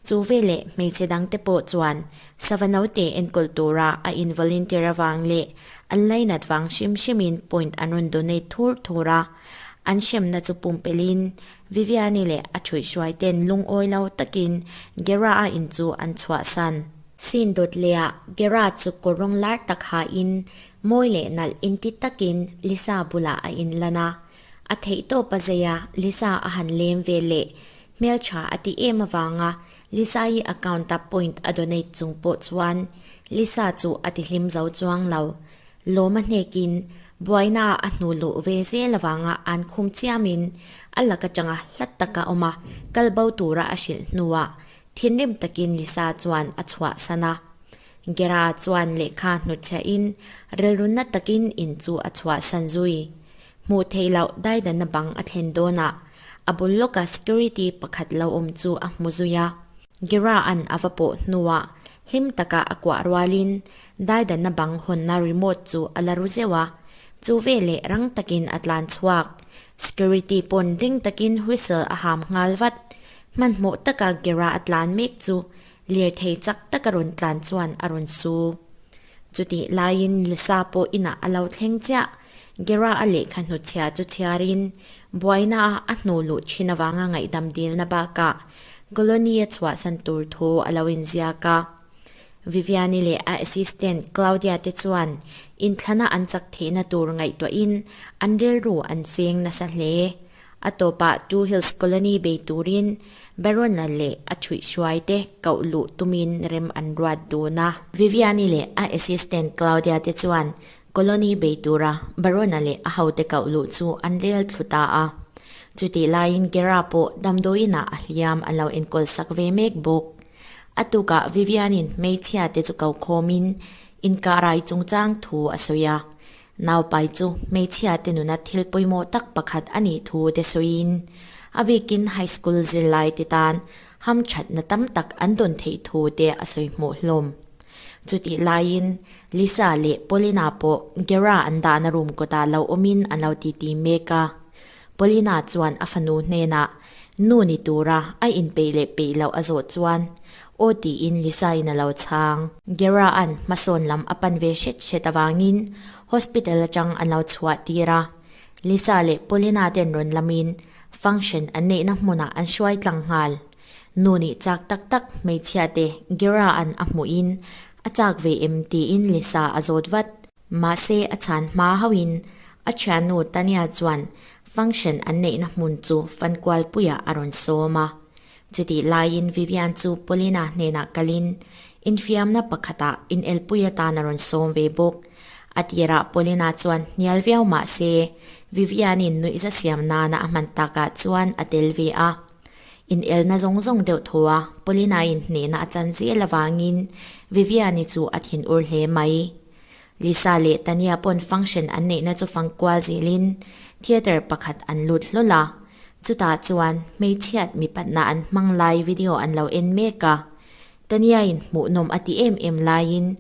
Chu veleh hmeichhe dangte pawh chuan sava naute enkawl tura a in volunteer avang leh an lainat vang hrim hrimin point an rawn donate thur thur a. An hremna chu pumpelhin Viviani leh a ṭhuihhruaiten lungawi lo takin Gera-a in chu an chhuahsan. Sin dawt lehah Gera chu kawr rawng lar tak hain mawi leh nalh inti takin Lisa bulah a inlan a. A theihtawp a zei a, Lisa a han lem ve leh. Hmeltha a ti em avanga Lisa-i account-a point a donate chung pawh chuan Lisa chu a ti hlim zo chuang lo. Lawm a hnekin buaina a hnu luh ve zel avanga an khum chiamin a lak atanga hlat taka awm a, kal bo tura a hrilh hnuah Thinrim takin Lisa chuan a chhuahsan a. Gera chuan lehkha hnutchhiahin rilrunna takin in chu a chhuahsan zui. Hmuh theih loh daidanna bang a thlen dawnah a bul lawka security pakhat lo awm chu a hmu zui a. Gera-a'n a va pawh hnuah hlim taka a kuah rualin daidanna bang hawnna remote chu a la ru zeuh a. Chu veleh rang takin a tlan chhuak. Security pawn ring takin whistle a ham nghal vat. Hmanhmawh taka Gera a tlan mek chu lirthei chak taka rawn tlan chuan a rawn su. Chutih laiin Lisa pawh inah a lo thleng chiah. Gera a lehkha hnutchhia chu chhiarin buaina a a hnu luh thin avanga ngaihdam dilna bakah colony a chhuahsan tur thu a lo inziak a. Viviani leh a assistant Claudia te chuan inthlana an chak theihna tur ngaihtuahin an rilru an seng nasa hle. A tawpah Two Hills Colony bei turin Barona leh a chhuihhruai te koh luh tumin rem an ruat dun a. Viviani leh a assistant Claudia te chuan Colony bei tura Barona leh a hote koh luh chu an rel thlu ta a. Chutih laiin Gera pawh damdawiinah a hliam a lo enkawl sak ve mek bawk. A tukah Viviani'n hmeichhia te chu ko khawmin inkahrai chungchang thu a sawi a. Naupai chu hmeichhia te nuna thil pawimawh tak pakhat a nih thu te sawiin, a bikin high school zirlai te tan hamthatna tam tak an dawn theih thu te a sawi hmuh hlawm. Chutih laiin Lisa leh Paulina pawh Gera an dahna room kawtah lo awmin an lo titi mek a. Paulina chuan a fanu hnenah nu ni tura a inpeih leh peih loh a zawh chuan aw tiin Lisa-in a lo chhang. Gera-a'n hmasawn lam a pan ve hret hret avangin hospital atang an lo chhuah tir a. Lisa leh Paulina ten rawn lamin. Function an neihna hmunah an hruai tlang nghal. Nu nih chak tak tak hmeichhia te Gera an a hmuhin a chak ve em tiin Lisa a zawt vat. Mahse a chhan hma hauhin a thiannu Tania chuan function an neihna hmun chu fankualpuiah a rawn sawm a. Chutih laiin Vivian chu Paulina hnenah kalin infiamna pakhatah inelpui atan a rawn sawm ve bawk. A tirah Paulina chuan hnial viau mah se, Vivian-in nuihza siam nana a hman takah chuan a tel ve a. Inelna zawng zawng deuh thaw a, Paulina-in hnehna a chan zel avangin Vivian-i chu a thinur hle mai. Lisa leh Tania pawn function an neihna chu fang kual zelin theatre pakhat an lut hlawl a, chutah chuan hmeichhiat mipatna an hmang lai video an lo en mek a. Tania-in hmuhnawm a ti em em laiin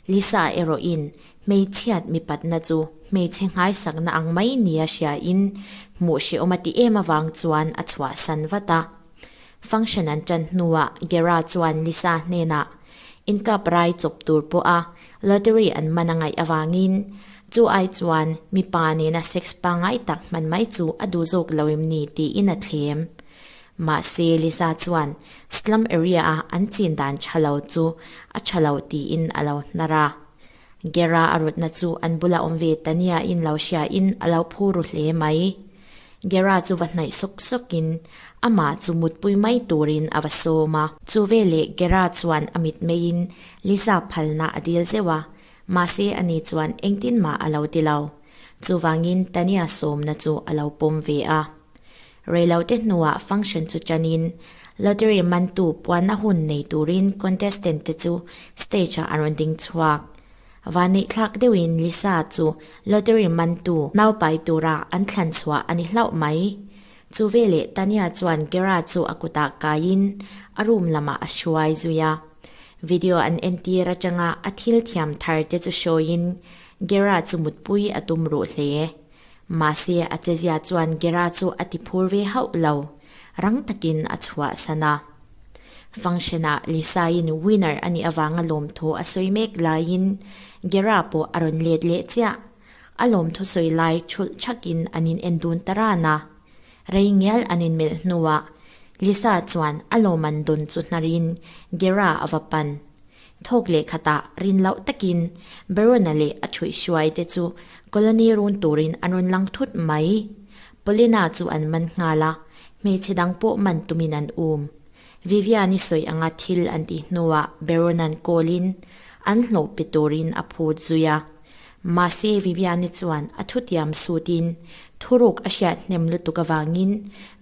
Lisa erawhin hmeichhiat mipatna chu hmeichhe nghaisakna ang mai nia hriain hmuh hrehawm a ti em avang chuan a chhuahsan vat a. Function an ṭan hnuah Gera chuan Lisa hnenah inkap rai chawp tur pawha lottery an man a ngaih avangin chu ai chuan mipa nena sex pangngai tak hman mai chu a duh zawk lo em ni tiin a thlem. Mahse Lisa chuan slum area-a an chin dan ṭha lo chu a ṭha lo tiin a lo hnar a. Gera a rawtna chu an bula awm ve Tania-in lo hriain a lo phu ru hle mai. Gera chu va hnaih sawk sawkin amah chu mutpui mai turin a va sawm a. Chu veleh Gera chuan a mitmeiin Lisa phalna a dil zeuh a, mahse ani chuan engtin mah a lo ti lo. Chuvangin Tania sawmna chu a lo pawm ve a. Reilote hnuah function chu chanin lottery mantu puanna hun nei turin contestant te chu stage-ah an rawn ding chhuak. Vanneihthlak deuhin Lisa chu lottery mantu naupai tura an thlan chhuah a ni hlauh mai. Chu veleh Tania chuan Gera chu a kutah kaiin a room lamah a hruai zui a. Video an entir atanga a thil thiam thar te chu hruaiin Gera chu mutpui a tum ruh hle. Mahse a chezia chuan Gera chu a ti phur ve hauh lo, rang takin a chhuahsan a. Function-ah Lisa-in winner a nih avanga lawmthu a sawi mek laiin Gera pawh a rawn let leh chiah. A lawmthu sawi lai thulh thakin an in en dun ta ran a. Rei ngial an inmelh hnuah Lisa chuan a lawman dawn chu hnarin Gera a va pan. Thawk leh khatah rin loh takin Barona leh a thuihhruai te chu colony run turin an rawn lang thut mai. Paulina chu an man nghal a, hmeichhe dang pawh man tumin an um. Vivian-i sawi anga thil an tih hnuah Baron-a'n call-in an hlawh pe turin a phut zui a. Mahse Vivian-i chuan a thutiam sutin thuruk a hriat hnem lutuk avangin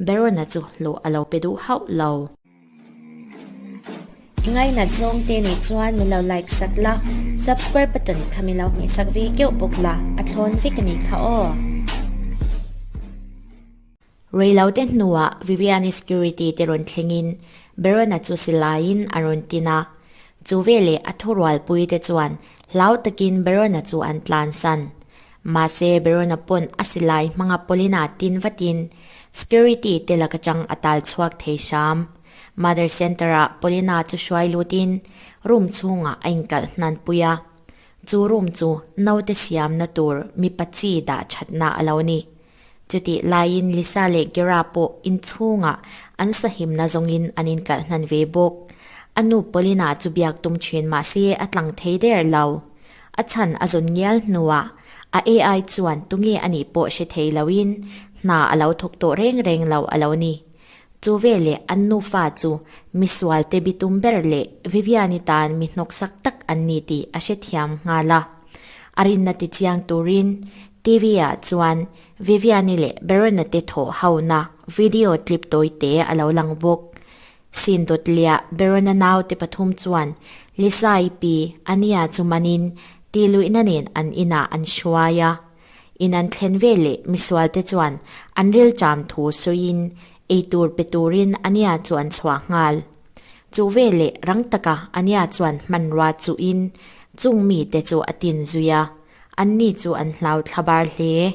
Baron-a chu hlawh a lo pe duh hauh lo. I ngainat zawng te nih chuan min lo like sak la, subscribe button kha min lo hmeh sak ve keuh bawk la, a thlawn vek a nih kha aw. Reilote hnuah Viviani security te rawn thlengin Barona chu silaiin a rawn tin a, chu veleh a thurualpui te chuan hlau takin Barona chu an tlansan. Mahse Barona pawn a silai hmanga Paulina tin vatin security te lak atang a tal chhuak thei hram. Mother Center ah Paulina chu hruai lutin room chhungah a inkalh hnan pui a. Chu room chu naute siamna tur mipa chi dah thatna a lo ni. Chutih laiin Lisa leh Gera pawh inchhungah an sahimna zawngin an inkalh hnan ve bawk. A nu Paulina chu biak tum thin mahse a tlang thei der lo. A chhan a zawn ngial hnuah a AI chuan tunge a nih pawh hre thei loin hna a lo thawk tawh reng reng lo a lo ni. Chu veleh an nufa chu misualte bitum ber leh Viviani tan mi hnawksak tak an ni tih a hrethiam nghal a. A rinna tichiang turin TV-ah chuan Viviani leh Barona te thawh hona video clip tawite a lo lang bawk. Sin dawt liah Barona naute pathum chuan Lisa-i pi Ania chu manin tihluihna nen an inah an hruai a. In an thlen ve leh misualte chuan an rilṭam thu sawiin eitur pe turin Ania chu an chhuah nghal. Chu veleh rang taka Ania chuan hmanrua chuhin chung mite chu a tin zui a, anni chu an hlau thlabar hle.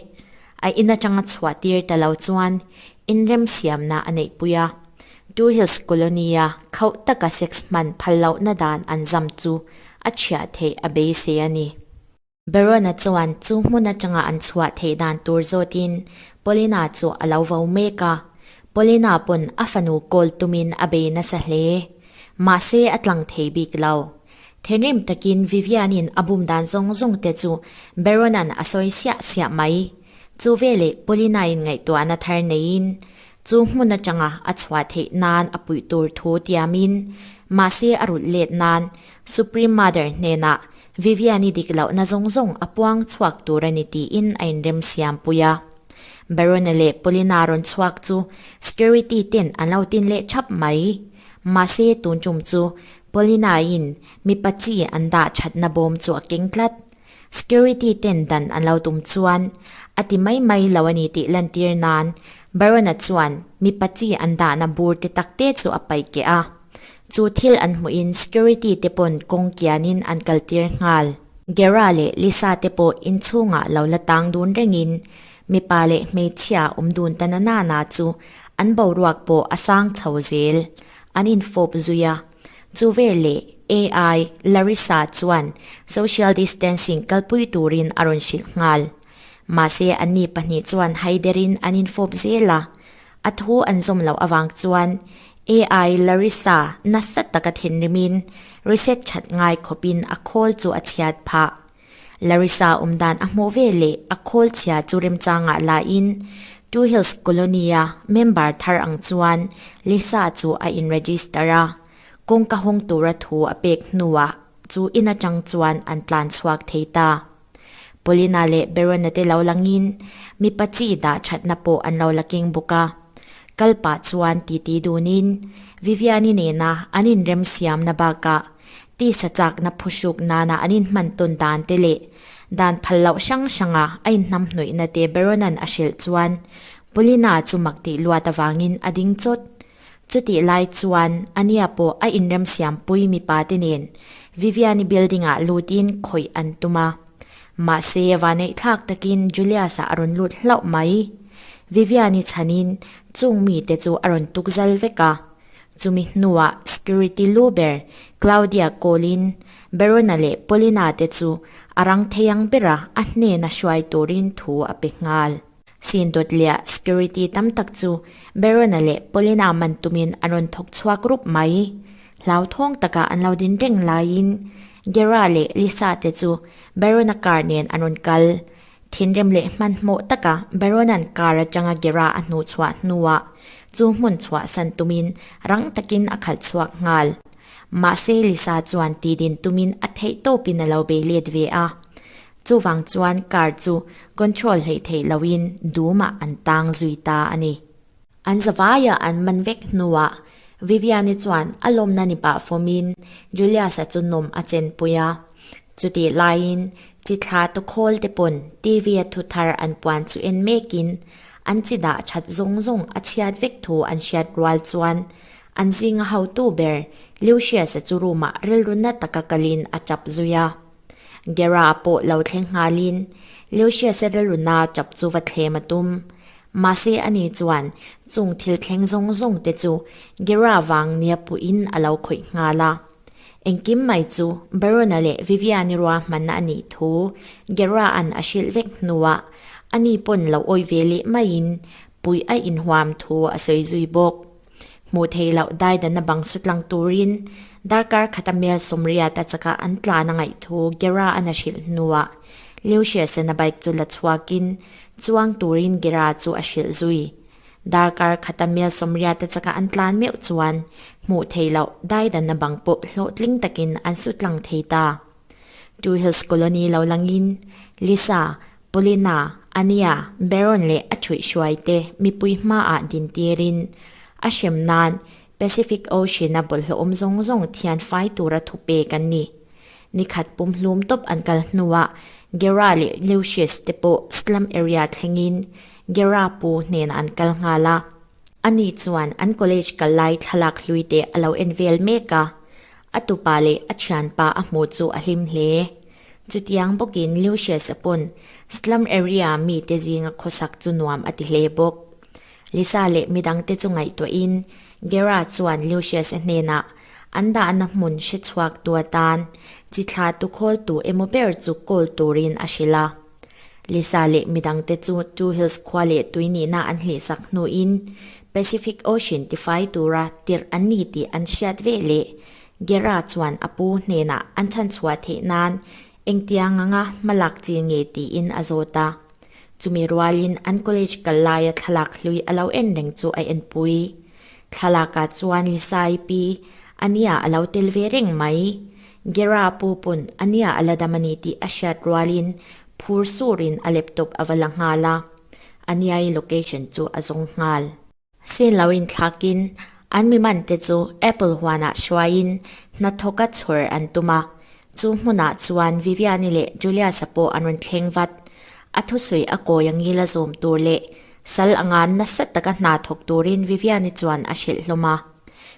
A in atanga chhuah tir ta lo chuan inremsiamna a neihpui a, Two Hills Colony-a khauh taka sex hman phal lohna dan an zam chu a chhiah theih a beisei a ni. Barona chuan chu hmun atanga an chhuah theih dan tur zawtin Paulina chu a lo vo mek a. Paulina pawn a fanu call tumin a bei nasa hle. Mahse a tlang thei bik lo. Thinrim takin Vivian-in a bum dan zawng zawng te chu Baron-a'n a sawi siah siah mai. Chu veleh Paulina-in ngaihtuahna thar neiin chu hmun atanga a chhuah theih nan a puih tur thu tiamin mahse a rulh let nan Supreme Mother hnenah Vivian-i dik lohna zawng zawng a puang chhuak tur a ni tiin a inremsiam pui a. Barone leh Paulina rawn chhuak chu security ten an lo tin leh thap mai. Mahse tun tum chu Paulina-in mipa chi an dah thatna bawm chu a keng tlat. Security ten dan an lo tum chuan a ti mai mai lo a ni tih lantir nan Barona chuan mipa chi an dahna bur te tak te chu a paih keh a. Chu thil an hmuhin security te pawn kawng kianin an kaltir nghal. Gera leh Lisa te pawh inchhungah lo la tang dun rengin mipa leh hmeichhia awm dun ta na nana chu an boruak pawh a sang chho zel. An infawp zui a. Chu veleh AI Larissa chuan social distancing kalpui turin a rawn hrilh nghal. Mahse anni pahnih chuan haiderin an infawp zel a. A thu an zawm loh avang chuan AI Larissa nasa taka thinrimin reset that ngai khawpin a khawl chu a chhiat phah. Larissa awm dan a hmuh ve leh a khawl chhia chu remchangah lain Two Hills Colony-a member thar ang chuan Lisa chu a in-register a, kawngka hawng tura thu a pek hnuah chu in atang chuan an tlan chhuak thei ta. Paulina leh Berona te lo langin mipa chi dah thatna pawh an lo la keng bawk a. Kal pah chuan titi dunin Viviani nena an inremsiamna bakah tisa chakna phuhruk nana an inhman tawn dan te leh dan phal loh hrang hranga a inhnamhnawihna te Berona'n a hrilh chuan Paulina chu mak tih luat avangin a ding chawt. Chutih lai chuan Ania pawh a inremsiampui mipa te nen Viviani building ah lutin khawih an tum a. Mahse vaneihthlak takin Julius-a a rawn lut hlauh mai. Viviani chhanin chung mite chu a rawn tuk zal vek a. Chumi hnuah security lu ber Claudia call-in Berona leh Paulina te chu a rang thei ang bera a hnena hruai turin thu a pe nghal. Sin dawt leh security tam tak chu Berona leh Paulina man tumin an rawn thawk chhuak rup mai. Hlauthawng taka an lo din reng laiin Gera leh Lisa te chu Berona car nen an rawn kal. Thinrim leh hmanhmawh taka Barona'n car atanga Gera a hnuh chhuah hnuah chu hmun chhuahsan tumin rang takin a khalh chhuak nghal. Mahse Lisa chuan tidin tumin a theih tawpin a lo bei let ve a. Chuvang chuan car chu control hleih theih loin dumah an tang zui ta a ni. An zavaiah an man vek hnuah Viviani chuan a lawmna ni pah fawmin Julius-a chu nawm a chenpui a. Chutih laiin chi thla tukhawl te pawn TV-a thu thar an puan chu en mekin an chi dah that zawng zawng a chhiat vek thu an hriat rual chuan an zinga hotu ber Lucius-a chu room-ah rilru na taka kalin a tap zui a. Gera pawh lo thleng nghalin Lucius-a rilru na tap chu va thlem a tum. Mahse ani chuan chung thil thleng zawng zawng te chu Gera vang nia puhin a lo khawih nghal a. Engkim mai chu Barona leh Viviani ruahmanna a nih thu Gera-a'n a hrilh vek hnuah ani pawn lo awih ve leh maiin puih a inhuam thu a sawi zui bawk. Hmuh theih loh daidana bang su tlang turin darkar khata mel sawmriat a chaka an tlan a ngaih thu Gera-a'n a hrilh hnuah Lucius-a'n a bike chu la chhuakin chuang turin Gera chu a hrilh zui. Darkar khata mel sawmriat a chaka an tlan meuh chuan hmuh theih loh daidana bang pawh hlawhtling takin an su tlang thei ta. Two Hills Colony lo langin Lisa, Paulina, Ania, Baron leh a thuihhruai te mipui hmaah din tirin a hrem nan Pacific Ocean-a bawlhhlawhawm zawng zawng thian fai tura thu pek an ni. Nikhat pumhlum tawp an kal hnuah Gera leh Lucius te pawh slum area thlengin Gera pu hnenah an kal nghal a. Ani chuan an college kal lai thlalak hlui te a lo en vel mek a, a tupa leh a thianpa a hmuh chu a hlim hle. Chutiang bawkin Lucius-a pawn slum area mite zinga khawsak chu nuam a ti hle bawk. Lisa leh midangte chu ngaihtuahin Gera chuan Lucius-a hnenah an dahna hmun hre chhuak tu atan chi thla tu khawl tu emaw ber chu call turin a hrilh a. Lisa leh midangte chu Two Hills khua leh tui nihna an hlihsak hnuin Pacific Ocean tifai tura tirh an ni tih an hriat ve leh Gera chuan a pu hnenah an chhanchhuah theih nan engtiang anga hmalak chi nge tiin a zawt a. Chumi rualin an college kal laia thlalak hlui a lo en reng chu a enpui. Thlalakah chuan Lisai pi Ania a lo tel ve reng mai. Gera pu pawn Ania a la dam a ni tih a hriat rualin phur surin a laptop a va la nghal a. Ania-i location chu a zawng nghal. Sin lo inthlakin an mi mante chu Apple huanah hruaiin hnathawka chhawr an tum a. Chu hmunah chuan Viviani leh Julius-a pawh an rawn thleng vat. A thusawi a kawi a ngil a zawm tur leh sal anga nasa taka hna thawk turin Viviani chuan a hrilh hlawm a.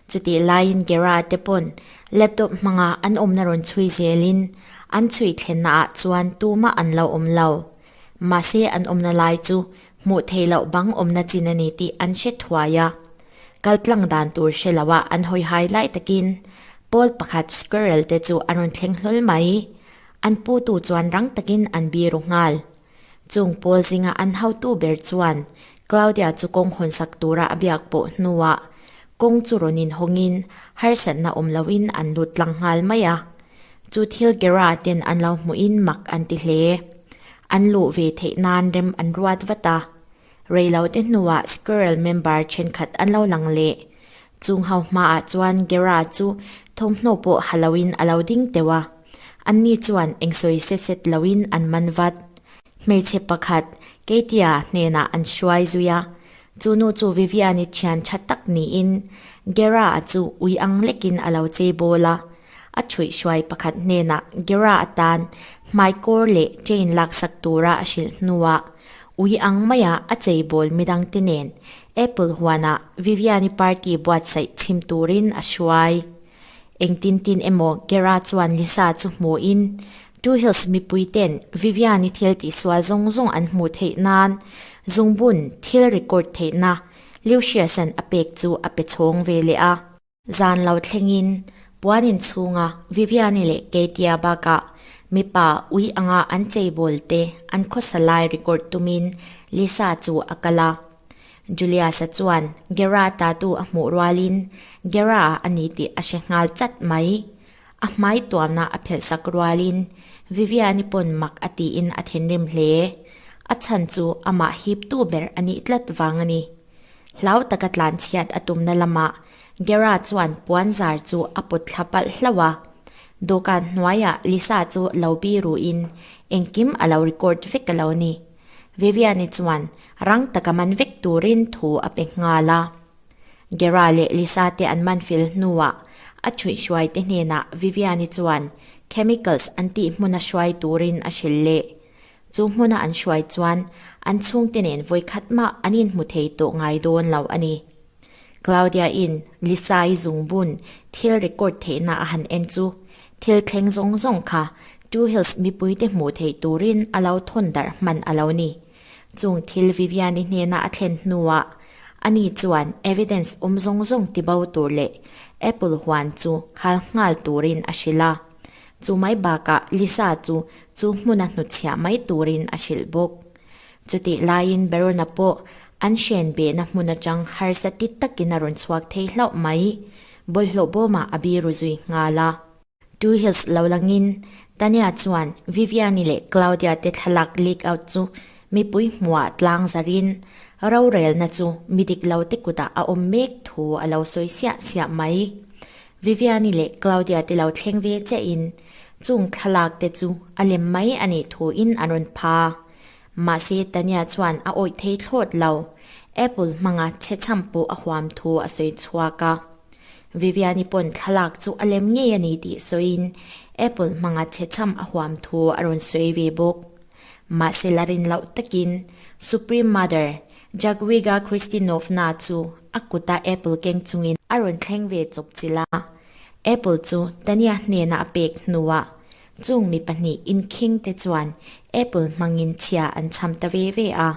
Chutih laiin Gera te pawn laptop hmanga an awmna rawn chhui zelin an chhui thlennaah chuan tumah an lo awm lo. Mahse an awmna lai chu hmuh theih loh bang awmna chin a ni tih an hre thuai a. Kal tlang dan tur hre lo a an hawi hai lai takin pawl pakhat squirrel te chu an rawn thleng hlawl mai. An putu chuan rang takin an biru nghal. Chung pawl zinga an hotu ber chuan Claudia chu kawng hawnsak tura a biak pawh hnuah kawng chu rawn inhawngin harsatna awm loin an lut tlang nghal mai a. Chu thil Gera ten an lo hmuhin mak an ti hle. An luh ve theih nan rem an ruat vat a. Reilote hnuah Squirrel member thenkhat an lo lang leh. Chung ho hmaah chuan Gera chu thawmhnaw pawh ha loin a lo ding teuh a. Anni chuan eng sawi set set loin an man vat. Hmeichhe pakhat Katie-a hnenah an hruai zui a. Chu nu chu Vivian-i thian tha tak niin Gera-a chu ui ang lekin a lo chei bawl a. A thuihhruai pakhat hnenah Gera atan hmaikawr leh chain laksak tura a hrilh hnuah ui ang maia a cheibawl midangte nen Apple huanah Vivian-i party buatsaih chhim turin a hruai. Engtin tin emaw Gera chuan Lisa chu hmuhin Two Hills mipuiten Vivian-i thil tihsual zawng zawng an hmuh theih nan zungbun thil record theihna Lucius-a'n a pek chu a pe chhawng ve leh a. Zan lo thlengin puan inchhunga Vivian-i leh Katie-a bakah mipa ui anga an cheibawl te an khawsa lai record tumin Lisa chu a kal a. Julius-a chuan Gera tatu a hmuh rualin Gera-a a ni tih a hre nghal chat mai. A hmai tuamna a phelhsak rualin Vivian-i pawn mak a tiin a thinrim hle. A chhan chu amah hiptu ber a nih tlat vang a ni. Hlau taka tlanchhiat a tumna lamah Gera chuan puan zar chu a pawt thla palh hlauh a. Dawhkan hnuaiah Lisa chu lo biruin engkim a lo record vek a lo ni. Vivian-i chuan rang taka man vek turin thu a pe nghal a. Gera leh Lisa te an man fel hnuah a thuihhruai te hnenah Vivian-i chuan chemicals an tih hmuna hruai turin a hrilh leh. Chu hmuna an hruai chuan an chhungte nen vawikhat mah an inhmu thei tawh ngai dawn lo a ni. Claudia-in Lisa-i zungbun thil record theihna a han en chu thil thleng zawng zawng kha Two Hills mipuite hmuh theih turin a lo thawn darh hman a lo ni. Chung thil Vivian-i hnena a thlen hnuah ani chuan evidence awm zawng zawng tibo tur leh Apple huan chu hal nghal turin a hrilh a. Chu mai bakah Lisa chu chu hmuna hnutchhiah mai turin a hrilh bawk. Chutih laiin Barona pawh an hren behna hmun atang harsa ti takin a rawn chhuak thei hlauh mai. Bawlhhlawh bawmah a biru zui nghal a. Two Hills lo langin Tania chuan Viviani leh Claudia te thlalak leak out chu mipui hmuhah tlang zarin rorelna chu mi dik lo te kutah a awm mek thu a lo sawi siah siah mai. Viviani leh Claudia te lo thleng ve chiahin chung thlalak te chu a lem mai a nih thuin an rawn pha. Mahse Tania chuan a awih thei thlawt lo, Apple hmanga chhechham pawh a huam thu a sawi chhuak a. Viviani pawn thlalak chu a lem ngei a ni tih sawiin Apple hmanga chhechham a huam thu a rawn sawi ve bawk. Mahse la rin loh takin Supreme Mother Jadwiga Kristinovna chu a kuta Apple keng chungin a rawn thleng ve chawp chilh a. Apple chu Tania hnena a pek hnuah chung mi pahnih inkhing te chuan Apple hmangin chhia an chham ta ve ve a.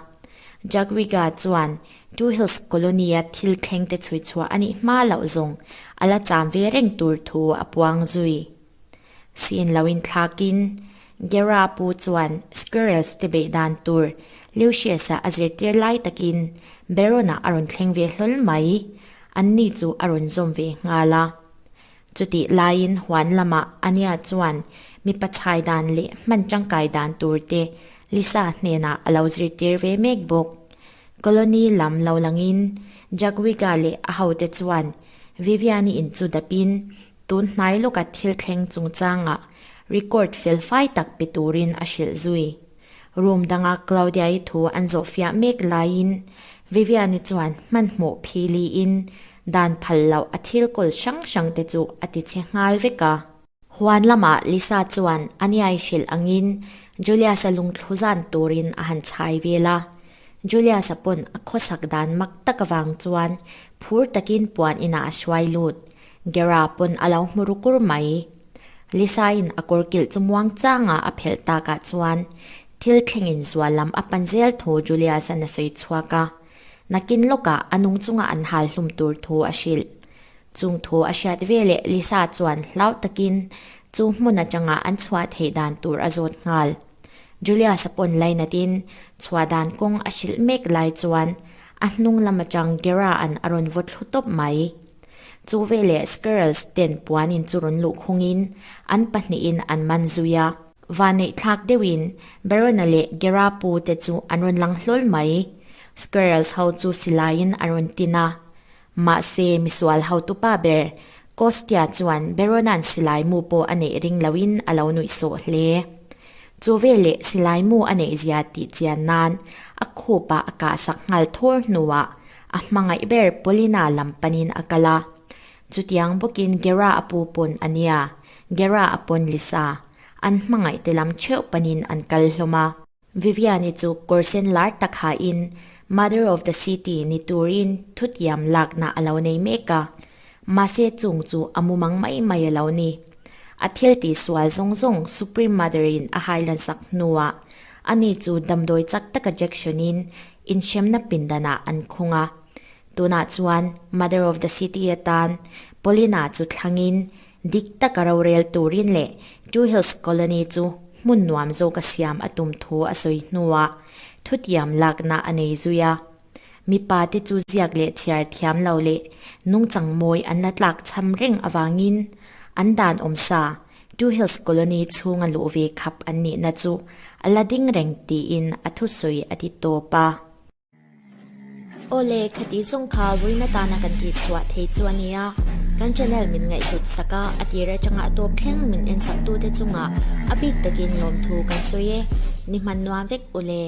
Jadwiga chuan Two Hills Colony-a thil thleng te chhui chhuah a nih hma loh zawng a la cham ve reng tur thu a puang zui. Sin lo inthlakin. Gera pu chuan Squirrels te beih dan tur Lucius-a a zirtir lai takin Baron-a a rawn thleng ve hlawl mai. Anni chu a rawn zawm ve nghal a. Chutih laiin huan lamah Ania chuan mipa chhai dan leh hman tangkai dan tur te Lisa hnenah a lo zirtir ve mek bawk. Colony lam lo langin Jagwiga leh a hote chuan Viviani in chu dapin tun hnai lawka thil thleng chungchangah record fel fai tak pe turin a hrilh zui. Room danga Claudia-i thu an zawhfiah mek laiin Viviani chuan hmanhmawh philiin dan phal loh a thil kawl hrang hrang te chu a ti chhe nghal vek a. Huan lamah Lisa chuan a niai hrilh angin Julius-a lungthlu zan turin a han chhai vel a. Julius-a pawn a khawsak dan mak tak avang chuan phur takin puan inah a hruai lut. Gera pawn a lo hmu ru kur mai. Lisa-in a kawr kilh chu muang changa a phelh takah chuan thil thlengin zual lam a pan zel thu Julius-a'n a sawi chhuak a. Nakin lawkah a nung chunga an hal hlum tur thu a hrilh. Chung thu a hriat veleh Lisa chuan hlau takin chu hmun atanga an chhuah theih dan tur a zawt nghal. Julius-a pawn lainatin chhuah dan kawng a hrilh mek lai chuan a hnung lam atang Gera-a'n a rawn vaw thlu tawp mai. Chu veleh Squirrels ten puanin chu rawn luh khungin an pahnihin an man zui a. Vanneih thlak deuhin Barona leh Gera pu te chu an rawn lang hlawl mai. Squirrels ho chu silaiin an rawn tin a. Mahse misual hotupa ber Kostia chuan Barona'n silai mu pawh a neih ring loin a lo nuih sawh hle. Chu veleh silai mu a neih zia tih chian nan a khupah a kahsak nghal thawr hnuah A hmangaih ber Paulina lam panin a kal a. Chutiang bawkin Gera a pu pawn a nia, Gera a pawn Lisa. An hmangaih te lam theuh panin an kal hlawm a. Viviani chu kawr sen lar tak hain Mother of the City ni turin thutiam lakna a lo nei mek a. Mahse chung chu a mumang mai mai a lo ni. A thil tihsual zawng zawng Supreme Mother-in a hailansak hnuah ani chu damdawi chak taka jection-in Inhremna pindanah an khung a. Tunah chuan Mother of the City atan Paulina chu thlangin dik taka rorel turin leh Two Hills Colony chu hmun nuam zawka siam a tum thu a sawi hnuah thutiam lakna a nei zui a. Mipa te chu ziak leh chhiar thiam lo leh nungchang mawi an la tlak cham reng avangin an dan awmsa Two Hills Colony chhunga luh ve khap an nihna chu a la ding reng tiin a thusawi a ti tawp a. Awle, khati zawng kha vawiin atana kan tih chhuah thei chu a nia. Kan channel min ngaihhlut sak a, a tir atanga a tawp thleng min en sak tute chungah a bik takin lawmthu kan sawi e. Ni hman nuam vek ule.